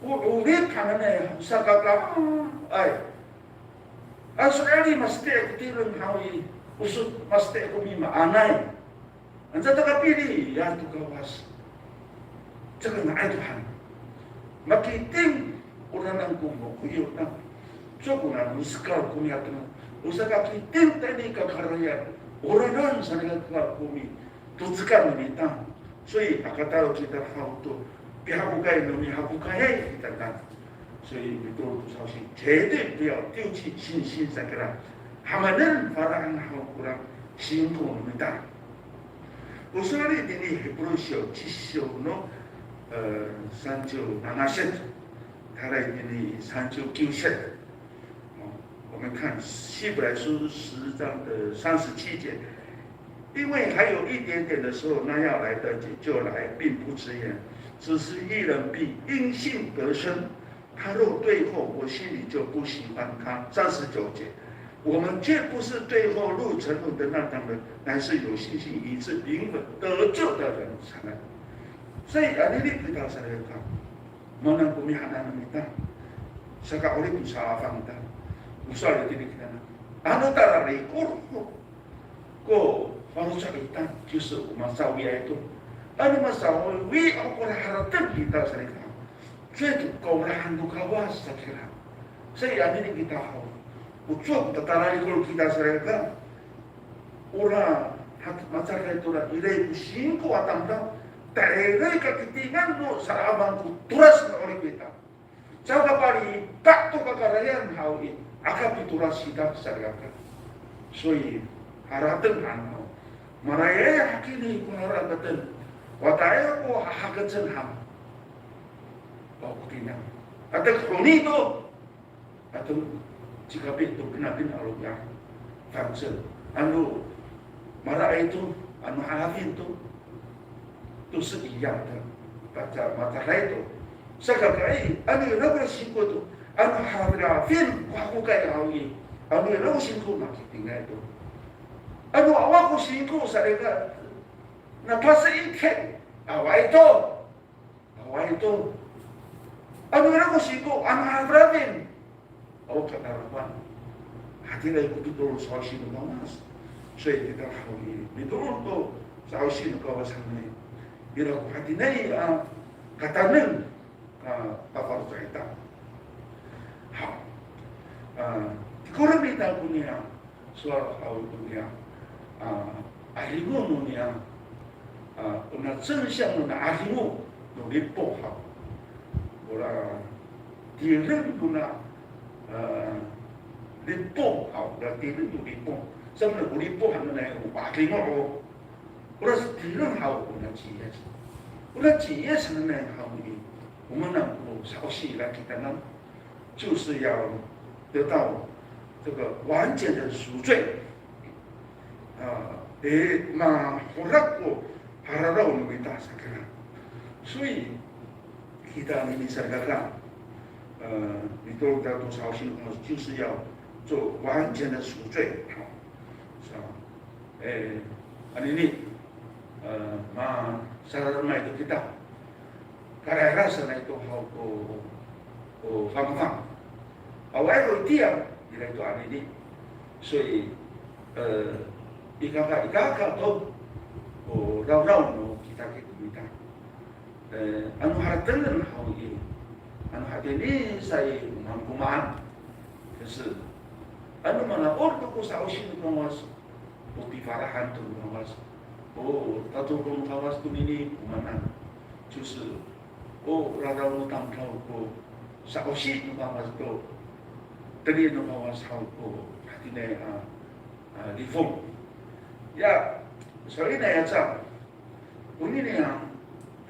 ，o 'orip hananay, sakaka, ay. A so'elin maseti' ko tireng haw i, o so maseti' ko mimaanay. Anca ta kapili, ya to Kawas. Caka nga'ay to han. Makiting, oranan ko mokoyo na. Cowa ko nano sekal ko mihatengan. O sakakiting tayni kakarayan. Oranan sa nika ko mitocekan no mita. 所以 aka tayal kita haw to, pihakokay no mihakokayay kita ta. 所以 mitolon to sa'osi, 绝对不要丢弃信心 sa kira. Hamanen faraan haw kora singko no mita. O sowal itini Hipru siyo ciso no, e, sanciw nanasit, tayra itini sanciw kiwsit. 我们看希伯来书十章的三十七节，因为还有一点点的时候，那要来的就来，并不迟延。只是义人必因信得生，他若退后，我心里就不喜欢他。三十九节，我们却不是退后入沉沦的那等人，乃是有信心以致平稳得救的人才。所以啊，你你不要想那个。 Maan ko mihaen no mita, saka 'orip to sa'afang ta. O sowal itini kitanan. Ano tararikor ko, ko faloco' ita, 就是 o masawiay to. Ano masawi, o ko harateng kita salikaka. Caay to kaolahan to Kawas sa kira. Sa i, anini kita haw. O cowa ko tatararikor kita salikaka. Ora, hat-, mahecaday to ra, ira ko singko a tamdaw, tayra i kakitingan no sa'afang ko tolas no 'orip ita. Caay ka palipat to kakarayan haw i, aka pitolas kita salikaka. 所以, harateng han haw. Marayay hakini ko harakaten. Wataay ko hahakecen han. O, ko tina. Atek honi to. Ato cikapi' to pinapin a loyang. 反正, ano maraay to, ano hahafin to, 都是一样的. Maca, macahay to. Saka kay, ano ira ko singko to, ano hahafin ko hakokay haw i, ano ira ko singko makitingay to. Ano awa ko singko sa ira, na pasi iten, awaay to. Awaay to. Ano ira ko singko, ano hahafin. Awa katalawan. Hatiraay ko pitolon sa'osi no Kawas. 所以 kita haw i, pitolon to sa'osi no Kawas hananay. Ira ko hatiniay a kataneng a pafaloco' ita. Haw. A, tikoren ita koniya sowal haw to niya, a, 'adingo no niya, a, ona 真相 nona 'adingo no Lipong haw. Ora tireng nona, a, Lipong haw, ora tireng no Lipong. Saan ko Lipong hananay o 'adingo o. Ora tireng haw ona ci Yis. Ora ci Yis hananay haw i, o maan ko sa'osi ira kitanan. 就是要得到这个完全的赎罪。A, e, mahorak ko hararaw no mita sa kira. 所以, kita anini salikaka, e, mitolon to sa'osi no Kawas 就是要做完全的赎罪。Sa, e, anini, e, masararmay to kita. Karayra sanay to haw ko, ko fangfang. Awaay ko itiya, ira to anini. 所以, e, ikaka, ikaka to ko rawraw no kitakit no mita. E, ano haratengen haw i, ano hatini sa i, o maan ko maan. 可是, ano mana'or to ko sa'osi no Kawas, o pifalahan to no Kawas, o tatodong no Kawas tonini, o maan. 就是, o rawraw no tamdaw ko sa'osi no Kawas to, Teli no Kawas haw ko hatiniay a, a, lifong. Ya, so'elinay aca, onini a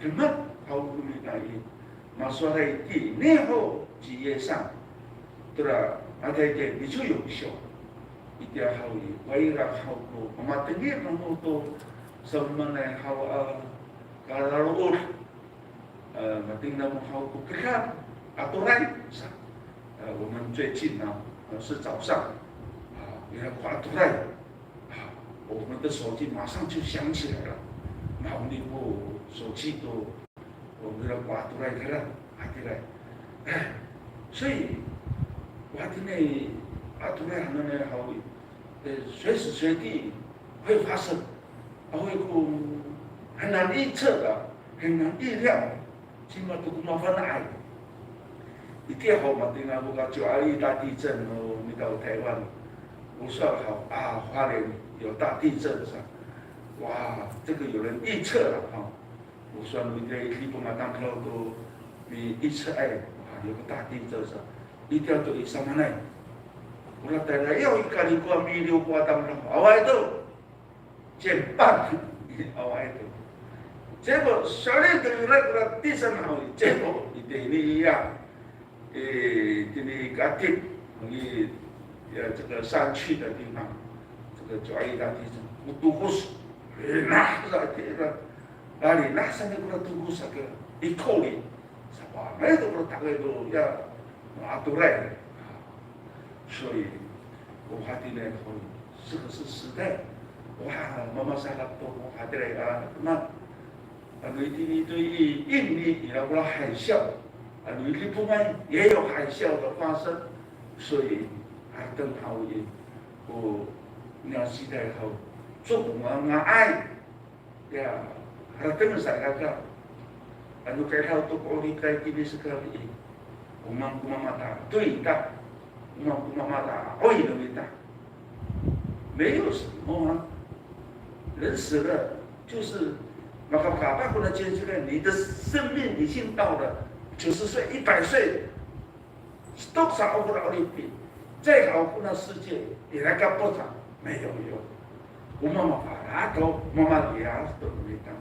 demak haw no mita i, masowalay itini ho ci Yis sa, tora Matay tayni ciwyong siyo. Itiya haw i, wa ira haw ko pamatengil namo to salomanay haw a kalalood. 呃，matengil namo haw ko kedal, atoray sa. 呃，我们最近呢，呃，是早上，啊，ira ko atoray，啊，我们的手机马上就响起来了。Mahoni ko 手机 to, 我们 ira ko atoray kira, hatiraay. 哎，所以，我 hatiniay atoray hananay haw i, 呃，随时随地会发生，啊，会 ko 很难预测的，很难预料。 Cima to ko mafana'ay. Itiya ho, matini ako ko 九二一大地震 no mita o Taywan. O sowal haw, a, 花莲有大地震 sa. 哇，这个有人预测了哈。O sowal no itiya i Lipong a tamdaw to mi预测 ay, 哇，有个大地震 sa. Itiya to i samaanay. Ora tayra i, o ikali ko a miliw ko a tamdaw, awaay to. 减半，awaay to. 结果 sowal to ira ko 第三 haw i, 结果 itini i, e, itini i ka'etip, i, ya, 这个山区的地方，这个 九二一大地震, o tokos, linah sa itira, a, linah sa ko tokos sa ko ikor i, sapanay to ko takay to, ya, atoray. 所以 o hatiniay haw i, 这个是时代。Wa, mamasadak to ko hatiraay a, na, ano itini to i, ini ira ko 海啸, ano i Lipongan 也有海啸的发生，所以 harateng haw i, ko niya 时代 haw, 做 ko nga'ay. Ya, harateng sa i kaka. Ano kayraw to ko 'orip tayni i sekali i, o maan ko mamata'oy ita, o maan ko mamata'oy no mita. 没有什么啊，人死了就是 makapakapah ko na 全世界，你的生命已经到了九十岁、一百岁。 Stok sa o kora 'orip i, 再好 ko na 世界 ira ko 不好，没有用。O mamafalahto, o mamaliyas to no mita.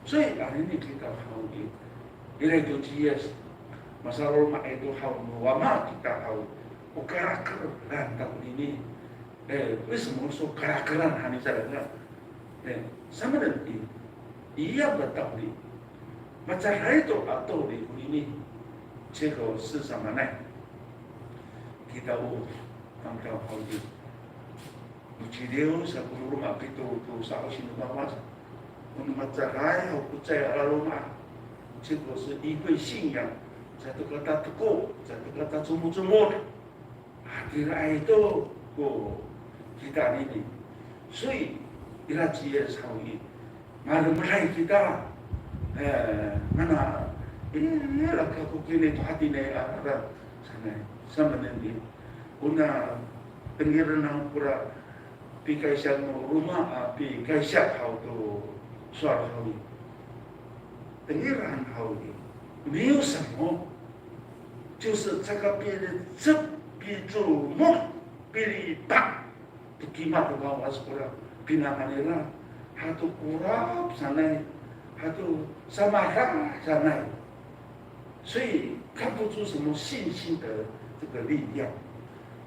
所以 anini kita haw i, ira to ci Yis, masaloma'ay to haw no wama kita haw, o karakeran ta konini. 哎，为什么说 karakeran hani sa na? 哎，samanen i, 一样的道理。Macaray to a 道理 konini. 结果 samaanay, kita o tamdaw haw i, miciliw sa ko loma' pito to sa'osi no Kawas. O no macaray haw ko cecay a laloma', 结果是因为信仰, caay to ka tateko, caay to ka tacomocomod. Hatiraay to ko kita anini. 所以 ira ci Yis haw i, malemeday kita. E, mana, ira kako kini to hatiniay a, ira sanay, samanen i, o na tengilen ako kora pikaysya no loma' a pikaysya haw to sowal haw i. Tengilen haw i, 没有什么，就是这个 pilecep, picomod, pilipa to kimad no Kawas kora pinangan nira, hato korap sanay, hato samada sanay. 所以看不出什么信心的这个力量。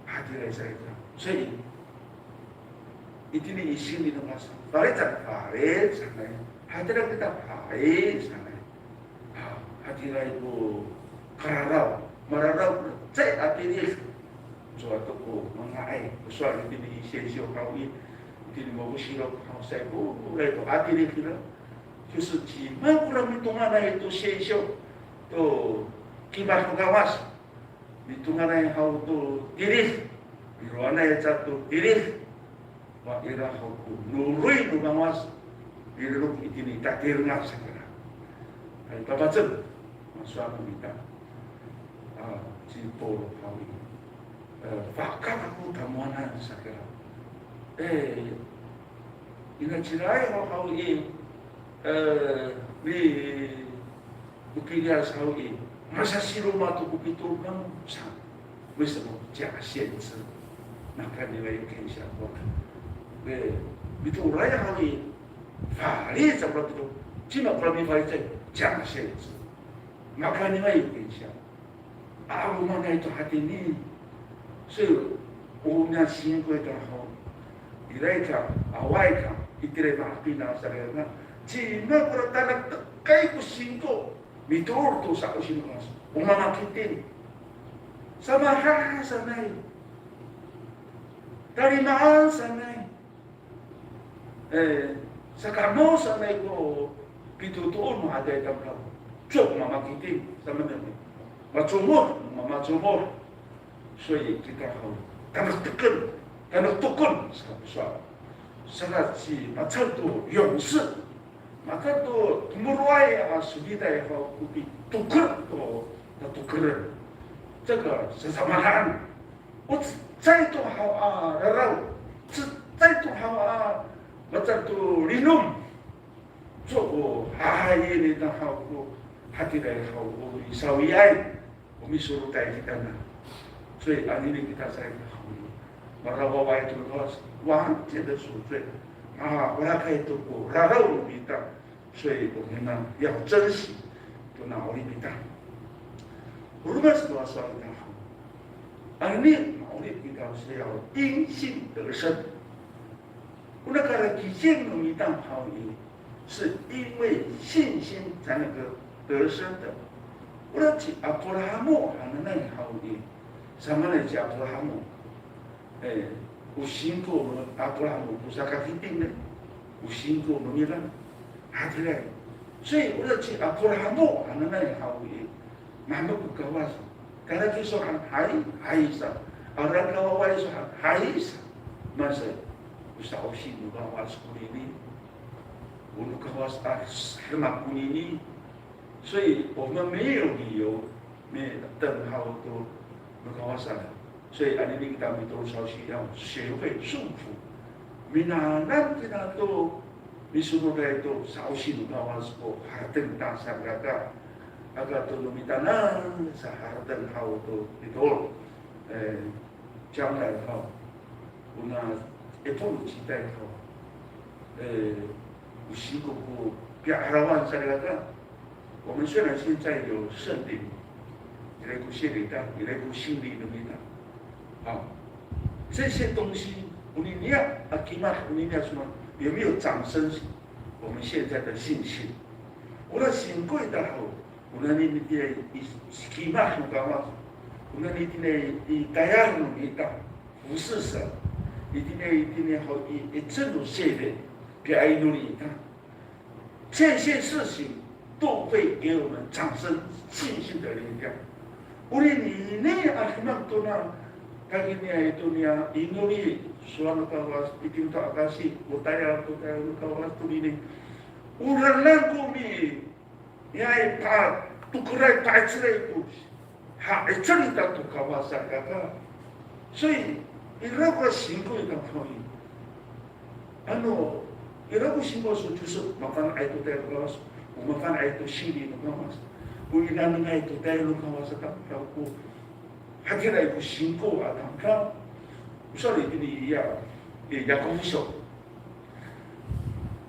Hatiraay sa ita. 所以 itini i singli no Kawas, falic, falic sanay. Hatira kita falic sanay. Ha, hatiraay ko kararaw, mararaw ko cecay a tilid. Cowa to ko manga'ay, ko sowal itini i Sisyo haw i, itini mafokil haw sa i, ko, koray to a tilid kira. 就是 cima kora mitonganay to Sisyo to kimad no Kawas. Mitonganay haw to tilid, miro'anay aca to tilid. Wa ira haw ko noroy no Kawas, milolok itini i tatirengan sa kira. Hay, papacem, masowal no mita. A, ci Paolo haw i, e, fahka kako tamowanan sa kira. E, ina ciraay haw i, e, mi, ko piliyas haw i, masasiroma to ko pitolon kamo sa. 为什么假先知？Makaniway ko singko. E, mitoray haw i, falic sa kora pito, cima kora mifalicay, caay singko. Makaniway ko singko. A, o maan to hatini. So, o niya singko ita haw, ira ka, awaay ka, itira i mapina sa kira. Cima kora tanektekay ko singko. Mitoor to sa'osi no Kawas. O mamakiting. Samaha sanay. Talimaan sanay. E, sakamo sanay ko pitotoor no adihay tamdaw. Cok mamakiting. Samanen. Macomod, mamacomod. 所以 kita haw, tanekteken, tanekteken, sa, sa, saka ci, macal to yongsi, macal to tomoro'ay a soliday haw ko pitoker to, tatokeren. 这个 sasamaanaan. O cecay to haw a raraw, cecay to haw a macal to linom. Coko hahayi nita haw ko hatiraay haw ko misawiay. O misorotay kita na. 所以 anini kita sa ita haw i, marawawaay to Kawas, 完全的赎罪. A, marawawaay to ko raraw no mita. 所以 o mita 要珍惜 to na 'orip ita. O roma sa to a sowal ita haw. Anini ma'orip kita 是要因信得生. Ona kalakicin no mita haw i, 是因为信心才能够得生的。Ona ci Aprahamo hananay haw i, samaanay ci Aprahamo. E, o singko no Aprahamo ko sakakiting i, o singko no mira. Hatiraay. 所以 ona ci Aprahamo hananay haw i, mahemek ko Kawas. Kalaki so han, hay, hay sa. Aran kawawaay so han, hay sa. Masa, o sa'osi no Kawas konini. O no Kawas a, demak konini. 所以 o mamaw yo, mitengil haw to no Kawas a. 所以 anini kita mitoor sa'osi, 要学会顺服. Minanam kita to, misomoday to sa'osi no Kawas ko harateng ta salikaka. Aka to no mita na, sa harateng haw to mitoor. E, 将来 haw, ona epon no citay haw, e, o singko ko pi'arawan salikaka. 我们虽然现在有圣灵，ira ko 圣灵 ta, ira ko 圣灵 no mita. 好，这些东西，oniniya a kimad, oniniya soma, 有没有长生我们现在的信心？Ora singko ita haw, onini itini i kimad no Kawas, onini itini i tayal no mita, 服侍神, itini itini haw i, i 'icel no sifana, pi'ainoli ita. 这些事情都会给我们产生信心的力量。Onini a demak tona, kaki niya i toniya inoli, sowal no Kawas, itini to akasi, o tayal to tayal no Kawas tonini. O lalan ko mi, ya i pa, tokeray pa'icelay ko, ha, 'icel ita to Kawas salikaka. 所以, ira ko singko ita ko i. Ano, ira ko singko so, 就是 mafana'ay to tayal no Kawas, o mafana'ay to 圣灵 no Kawas, o inanengay to tayal no Kawas a tamdaw ko, hatiraay ko singko a tamdaw. O sowal itini i, ya, i Yakobo syo.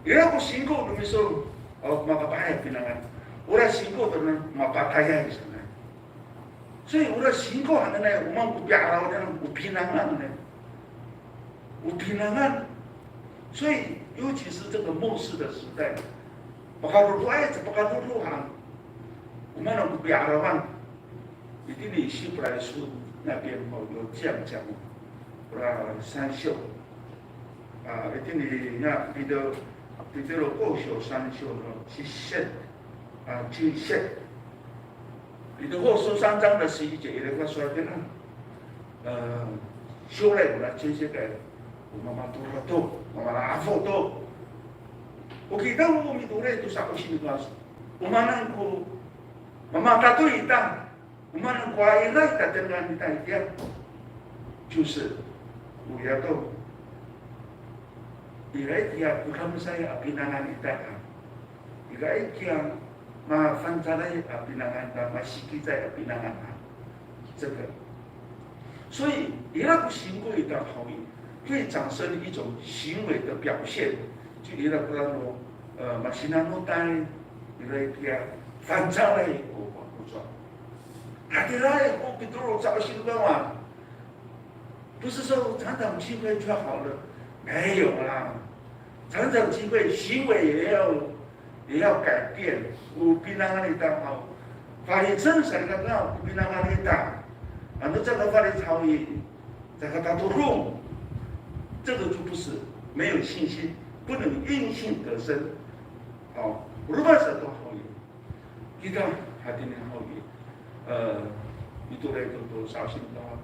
Ira ko singko no miso, o, makapa'ay pinangan. Ora singko to na mapatayay sanay. 所以 ora singko hananay, o maan ko pi'arawan, o pinangan, o pinangan. 所以 尤其是这个末世的时代, pakadodoay, pakadodo han, o maan ko pi'arawan. Itini 希伯来书那边 o, 有这样讲, ora 三章. A, itini, ya, Pito, Pitero 后书 三章 no 七节, a, 七节. Pitero 后书 三章的十一节, ira ko sowal itini, e, 将来 ora 全世界, o mamatora to, o mamala'afo to. O kita o mitoor to sa'osi no Kawas, o maan ko mamatatoy ita, o maan ko ira i tatengilan ita itiya, 就是 o ya to, ira itiya ko kamsay a pinangan ita ka, ira itiya mafangcalay a pinangan ka, masikicay a pinangan ka. 这个所以 ira ko singko ita haw i, 会产生一种行为的表现。就 ira ko rano, e, masinanotay, ira ko fangcalay ko, ko, ko, hatiraay ko Pitoro sa'osi no Kawas. 不是说常常聚会就好了，没有啦，常常聚会行为也要也要改变。O pinangan ita haw, falic sa ita, o pinangan ita, ano caay ka falic haw i, caay ka tatodong, 这个就不是没有信心，不能因信得生。好，roma sato haw i, kita hatini haw i, e, ito ira to to sa'osi no Kawas,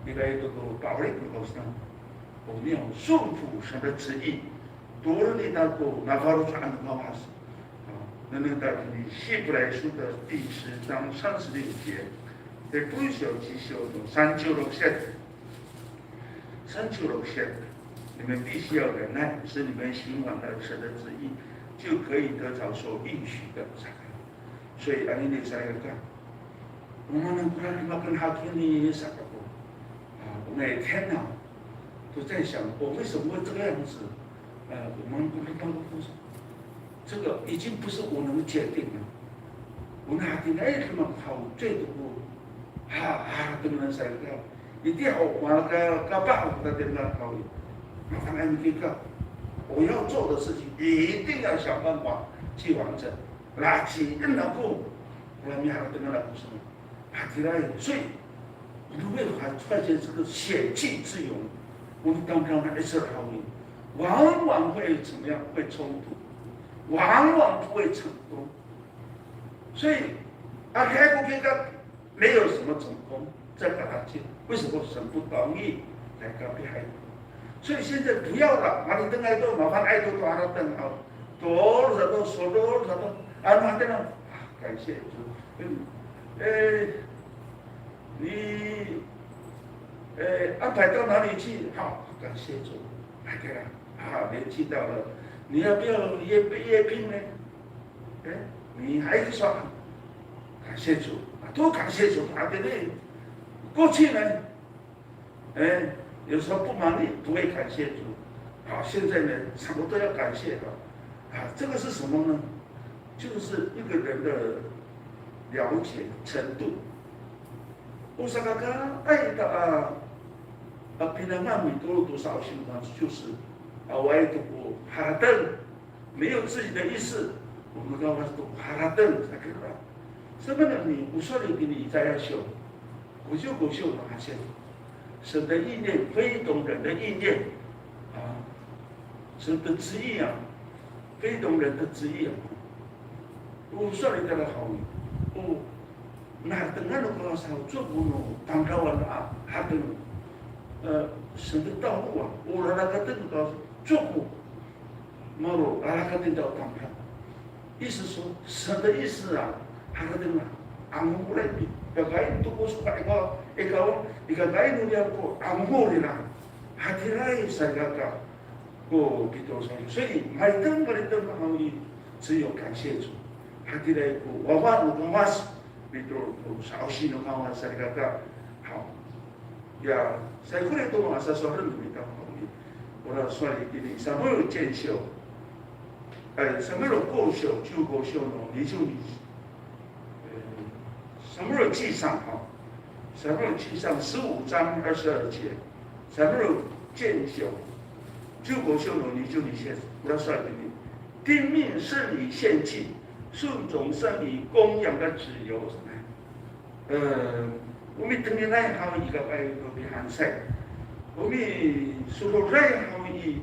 ira to to pa'orip no Kawas, 我们要顺服神的旨意。 Tooren ita ko nafaloco'an no Kawas. 啊，那那在希伯来书的第十章三十六节，在不朽其朽的三九六节，三九六节，你们必须要忍耐，使你们行完了神的旨意，就可以得着所应许的。 所以 anini sa ira ka, o maan ko demak hakiya sa kako. 啊，我每天呢，都在想，我为什么会这个样子？呃，我们不是当中，这个已经不是我能决定了。O hatiniay demak haw, 最多 ha, ha, 等等 sa ira ka, itiya ho, maka, kapah ko demak haw i, mafana' kami kika, 我要做的事情一定要想办法去完成。 Laciden ako, ora miharateng ako sa, hatiraay. 所以 o 们为何发现这个血气之勇？ O 们当中的一次好运，往往会怎么样？会冲突，往往不会成功。所以 ira ko kika 没有什么成功，这个案件为什么神不同意？来告别孩子。所以现在不要了，把你等孩子麻烦孩子多少等好，多少多少多少多，啊，那等了，啊，感谢主，嗯，哎，你，哎，安排到哪里去？好，感谢主，哎，对了，啊，年纪到了，你要不要约约聘呢？ 哎，你还是说感谢主啊，多感谢主啊，对不对？过去呢，哎，有时候不满意，不会感谢主。好，现在呢，什么都要感谢了。啊，这个是什么呢？就是一个人的了解程度。O sakakaay ita a, a pinangan mitolon to sa'osi no Kawas, 就是 awaay to ko harateng. 没有自己的意思，我们刚刚说 harateng sa kira. Sebenarnya, o sowal itini i Icaya siyo, kosiyo kosiyo no haci, 神的意念非同人的意念啊，神的旨意啊，非同人的旨意啊。O sowal ita haw i, o, na haratengan no Kawas haw, 祝福 no tamdawan a harateng, e, 神的道路啊，o rarakaten no Kawas, 祝福 Malo, lalakaten to tamdaw. 意思说，神的意思啊，他的那个，angoray, kakaen to ko soka ikaw, ikaw, i kakaen no niyam ko angorira. Hatiraay salikaka ko Pitoro sa'osi. 所以 maiteng, maiteng haw i, 只有感谢主。Hatiraay ko wawa no Kawas, Pitoro sa'osi no Kawas salikaka. Haw. Ya, saikoray to a sasowalen no mita haw i, ora sowal itini i Samuel 见秀, e, Samuel 过秀, 就过秀 no, 你就你, e, Samuel 记上哈, Samuel 记上十五章二十二节, Samuel 见秀, 就过秀 no, 你就你现, ora sowal itini, 听命胜于献祭, 顺从胜于公羊的脂油。 E, o mitengilan haw i kakaay no pihansay. O misodoray haw i,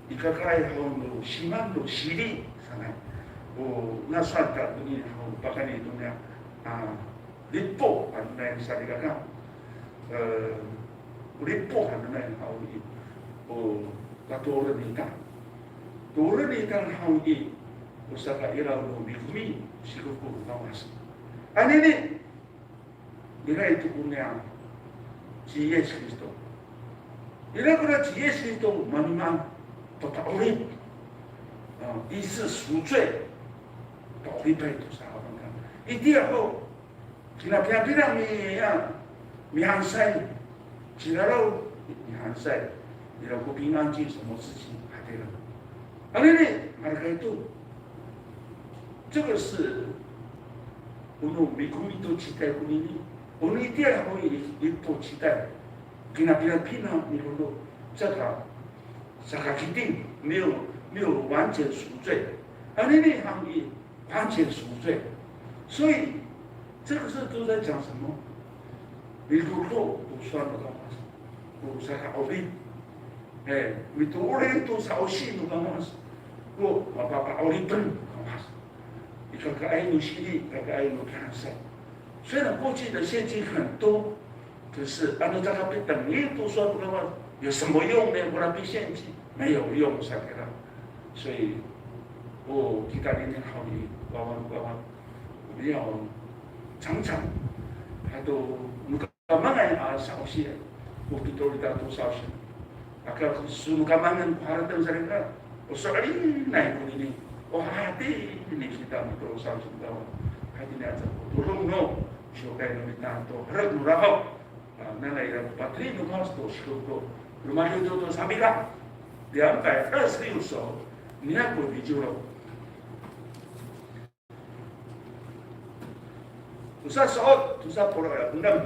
i kakaay haw no siman no sili sanay. O, na saan ta toni haw pakayni toniya, a, lipo hananay salikaka. E, lipo hananay haw i, o, katooren ita. Tooren ita haw i, o sakairaw no mikomi, sikoko no Kawas. Anini, ira i to koniya ci Yis Kristo. Ira kora ci Yis Kristo, mamimaan, papa'orip, a, 以死赎罪, pa'oripay to sa a pangkat. Itiya ho, kina pina pina mi, a, mihansay, Ciraraw i hansay, ira ko pinganci 什么事情 hatira. Anini, markay to. 这个是 o no mikomi to citay konini. O no itiya ho i, i to citay. Kinapinapina ni Lolo. Saka, saka kiting, 没有，没有完全赎罪。Anini han i 完全赎罪。所以这个是都在讲什么？Milolod to sowal no Kawas ko saka'orip. E, mitooray to sa'osi no Kawas ko mapapa'oripen no Kawas. I kakaay no sili, kakaay no kinansay. 虽然过去的献祭很多，可是 ano caka pitengil to sowal no Kawas, 有什么用呢？Kora pisenci 没有用 sa kira. 所以 o kita nini haw i, wawa no Kawas, 我们要常常 ato no kamangay a sa'osi, o pitooray to sa'osi. Aka so no kamangan ko harateng sa kira, o so'elinay konini, o hatini kita mitooray to sa'osi no Kawas. Hatini aca ko todong no siwkay no mita to herek no rahaw. A, nanay ira ko pateli no Kawas to siko to, romadiw to to sapila. 两百二十六首, niyako niciw. Tosa so'ot, tosa polo' ira ko enem.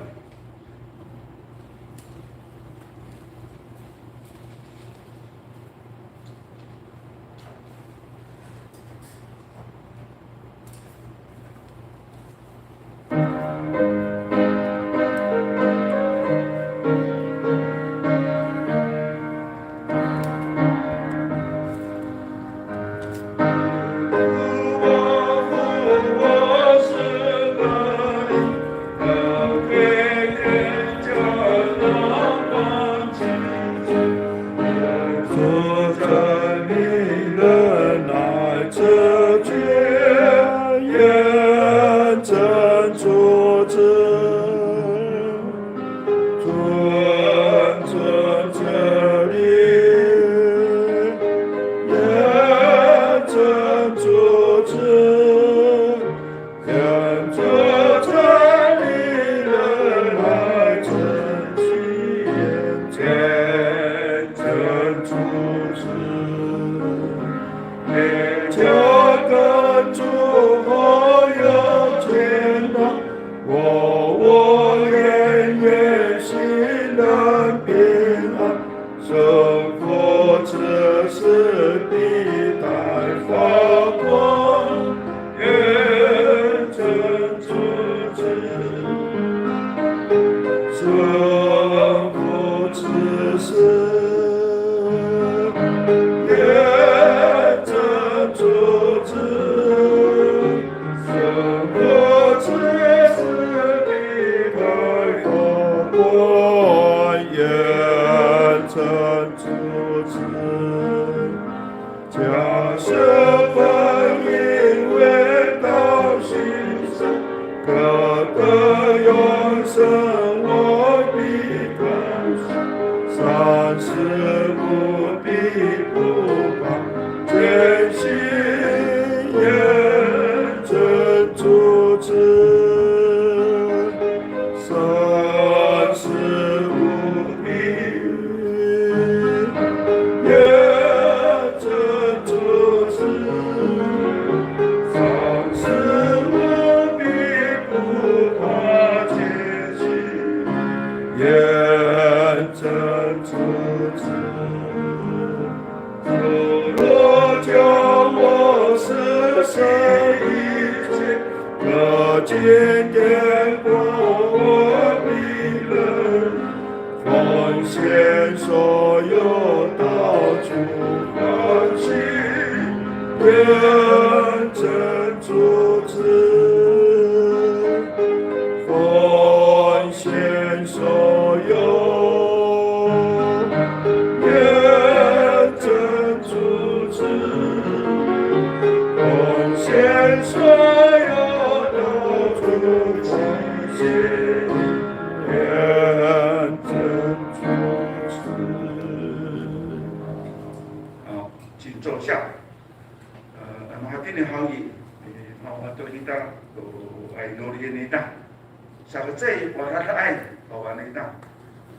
好，请坐下。 Ano hatini haw i, e, maolah to kita, o, ay, no riyen ita. Saka caay, waraay, o, ano ita.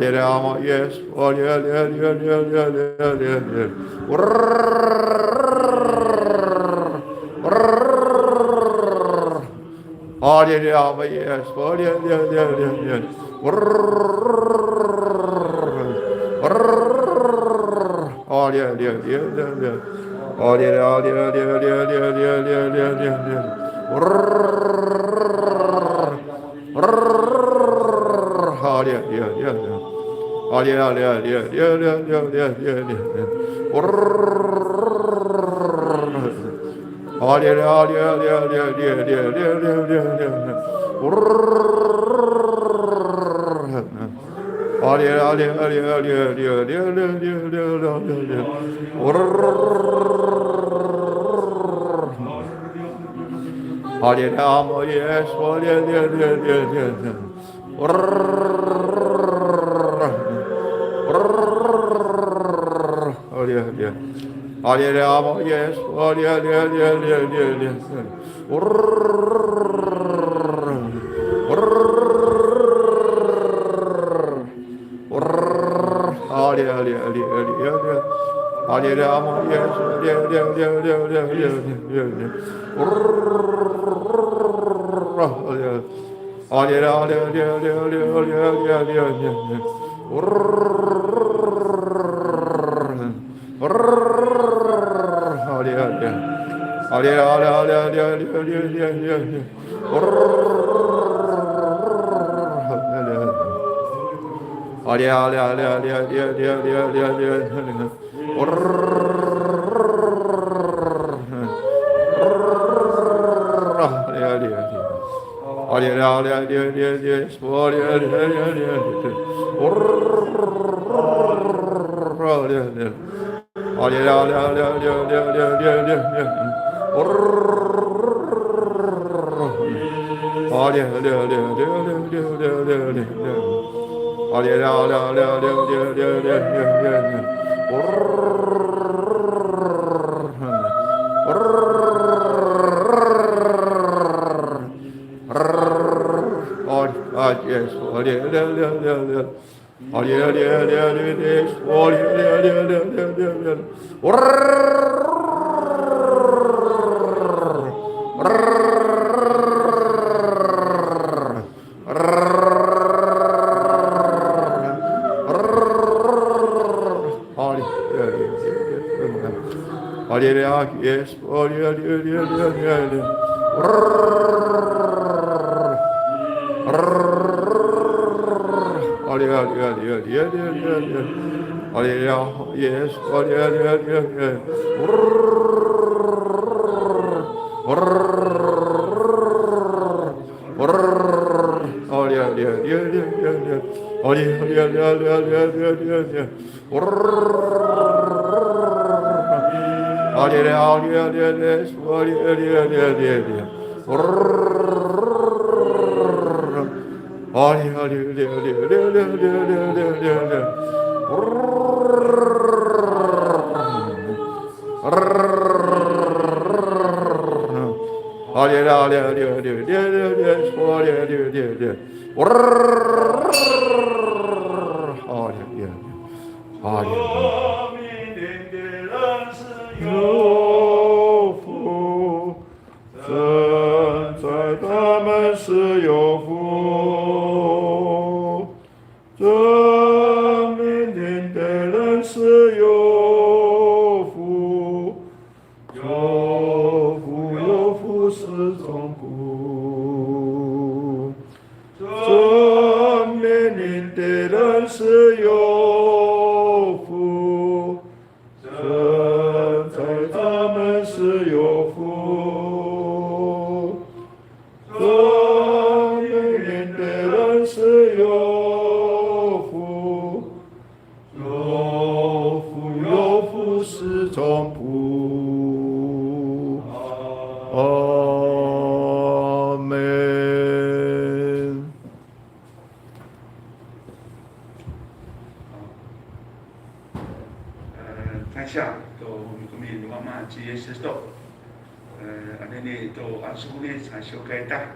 Yes. Amin. Taysa to mikomi no Wama ci Yesus to, anini to ansokoni sasyo kayta,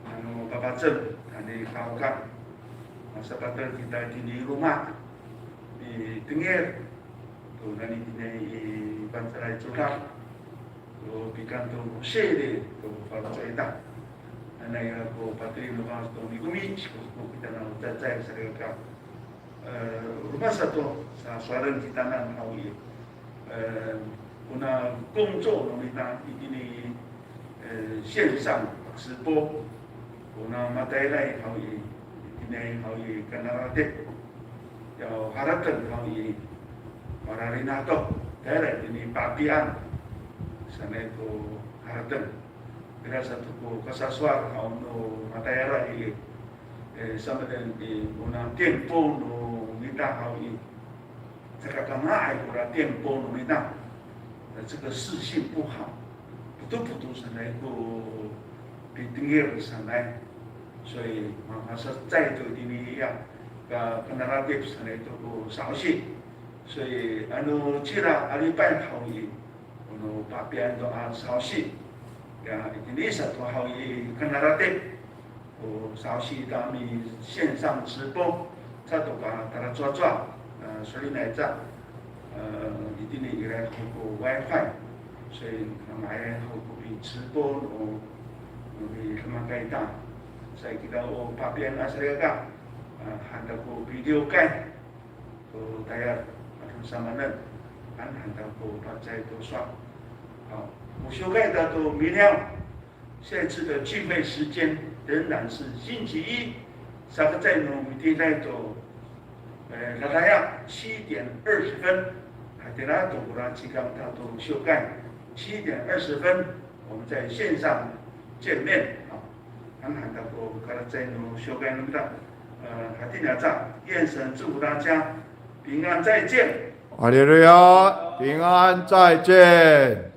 ano papacem, ani kaoka. Masapatel kita itini i loma', mitengil to nani tini i Fangcalay Codad, to pikanto no sili to faloco' ita. Nanay ko pateli no Kawas to mikomi, siko ko kita no cacay salikaka. E, roma sato, sa sowalen kitanan haw i, e, kona 工作 no mita itini, e, 线上直播, kona matayalay haw i, itini haw i kanaratip, ya harateng haw i, mararid to, tayra itini Papian sanay ko harateng. Ira sato ko kasasowal haw no matayalay i, e, samaden i, kona 电波 no mita haw i, caka kanga'ay kora 电波 no mita. 那这个视讯不好, poto-poto sanay ko pitengil sanay. 所以, ma, masacecay to itini i, ya, ka, kanaratip sanay to ko 消息. 所以, ano cila a lipay haw i, o no Papian to a 消息. Ya, itini sato haw i kanaratip ko 消息 ita a mi 线上直播, sato ka talacowacowa, e, solinay ca, e, itini ira haw ko Wi-Fi, 所以 nga'ay haw ko pi直播 no, no midemak ita. Sa i kita o Papian a salikaka, e, han ta ko video 会, to tayal, a, samanen, han, han ta ko pacay to sowal. 好, o 修改 ta to miliyaw. 下次的聚会时间仍然是星期一, sakacecay no mitier to, e, dadaya 七点二十分. Hatira to kora cikang ta to 修改, 七点二十分, 我们在线上见面. 好, han, han ta ko kalacecay no 修改 no mita. E, hatini aca, 愿神祝福大家, 平安再见. 哈利路亚，平安再见。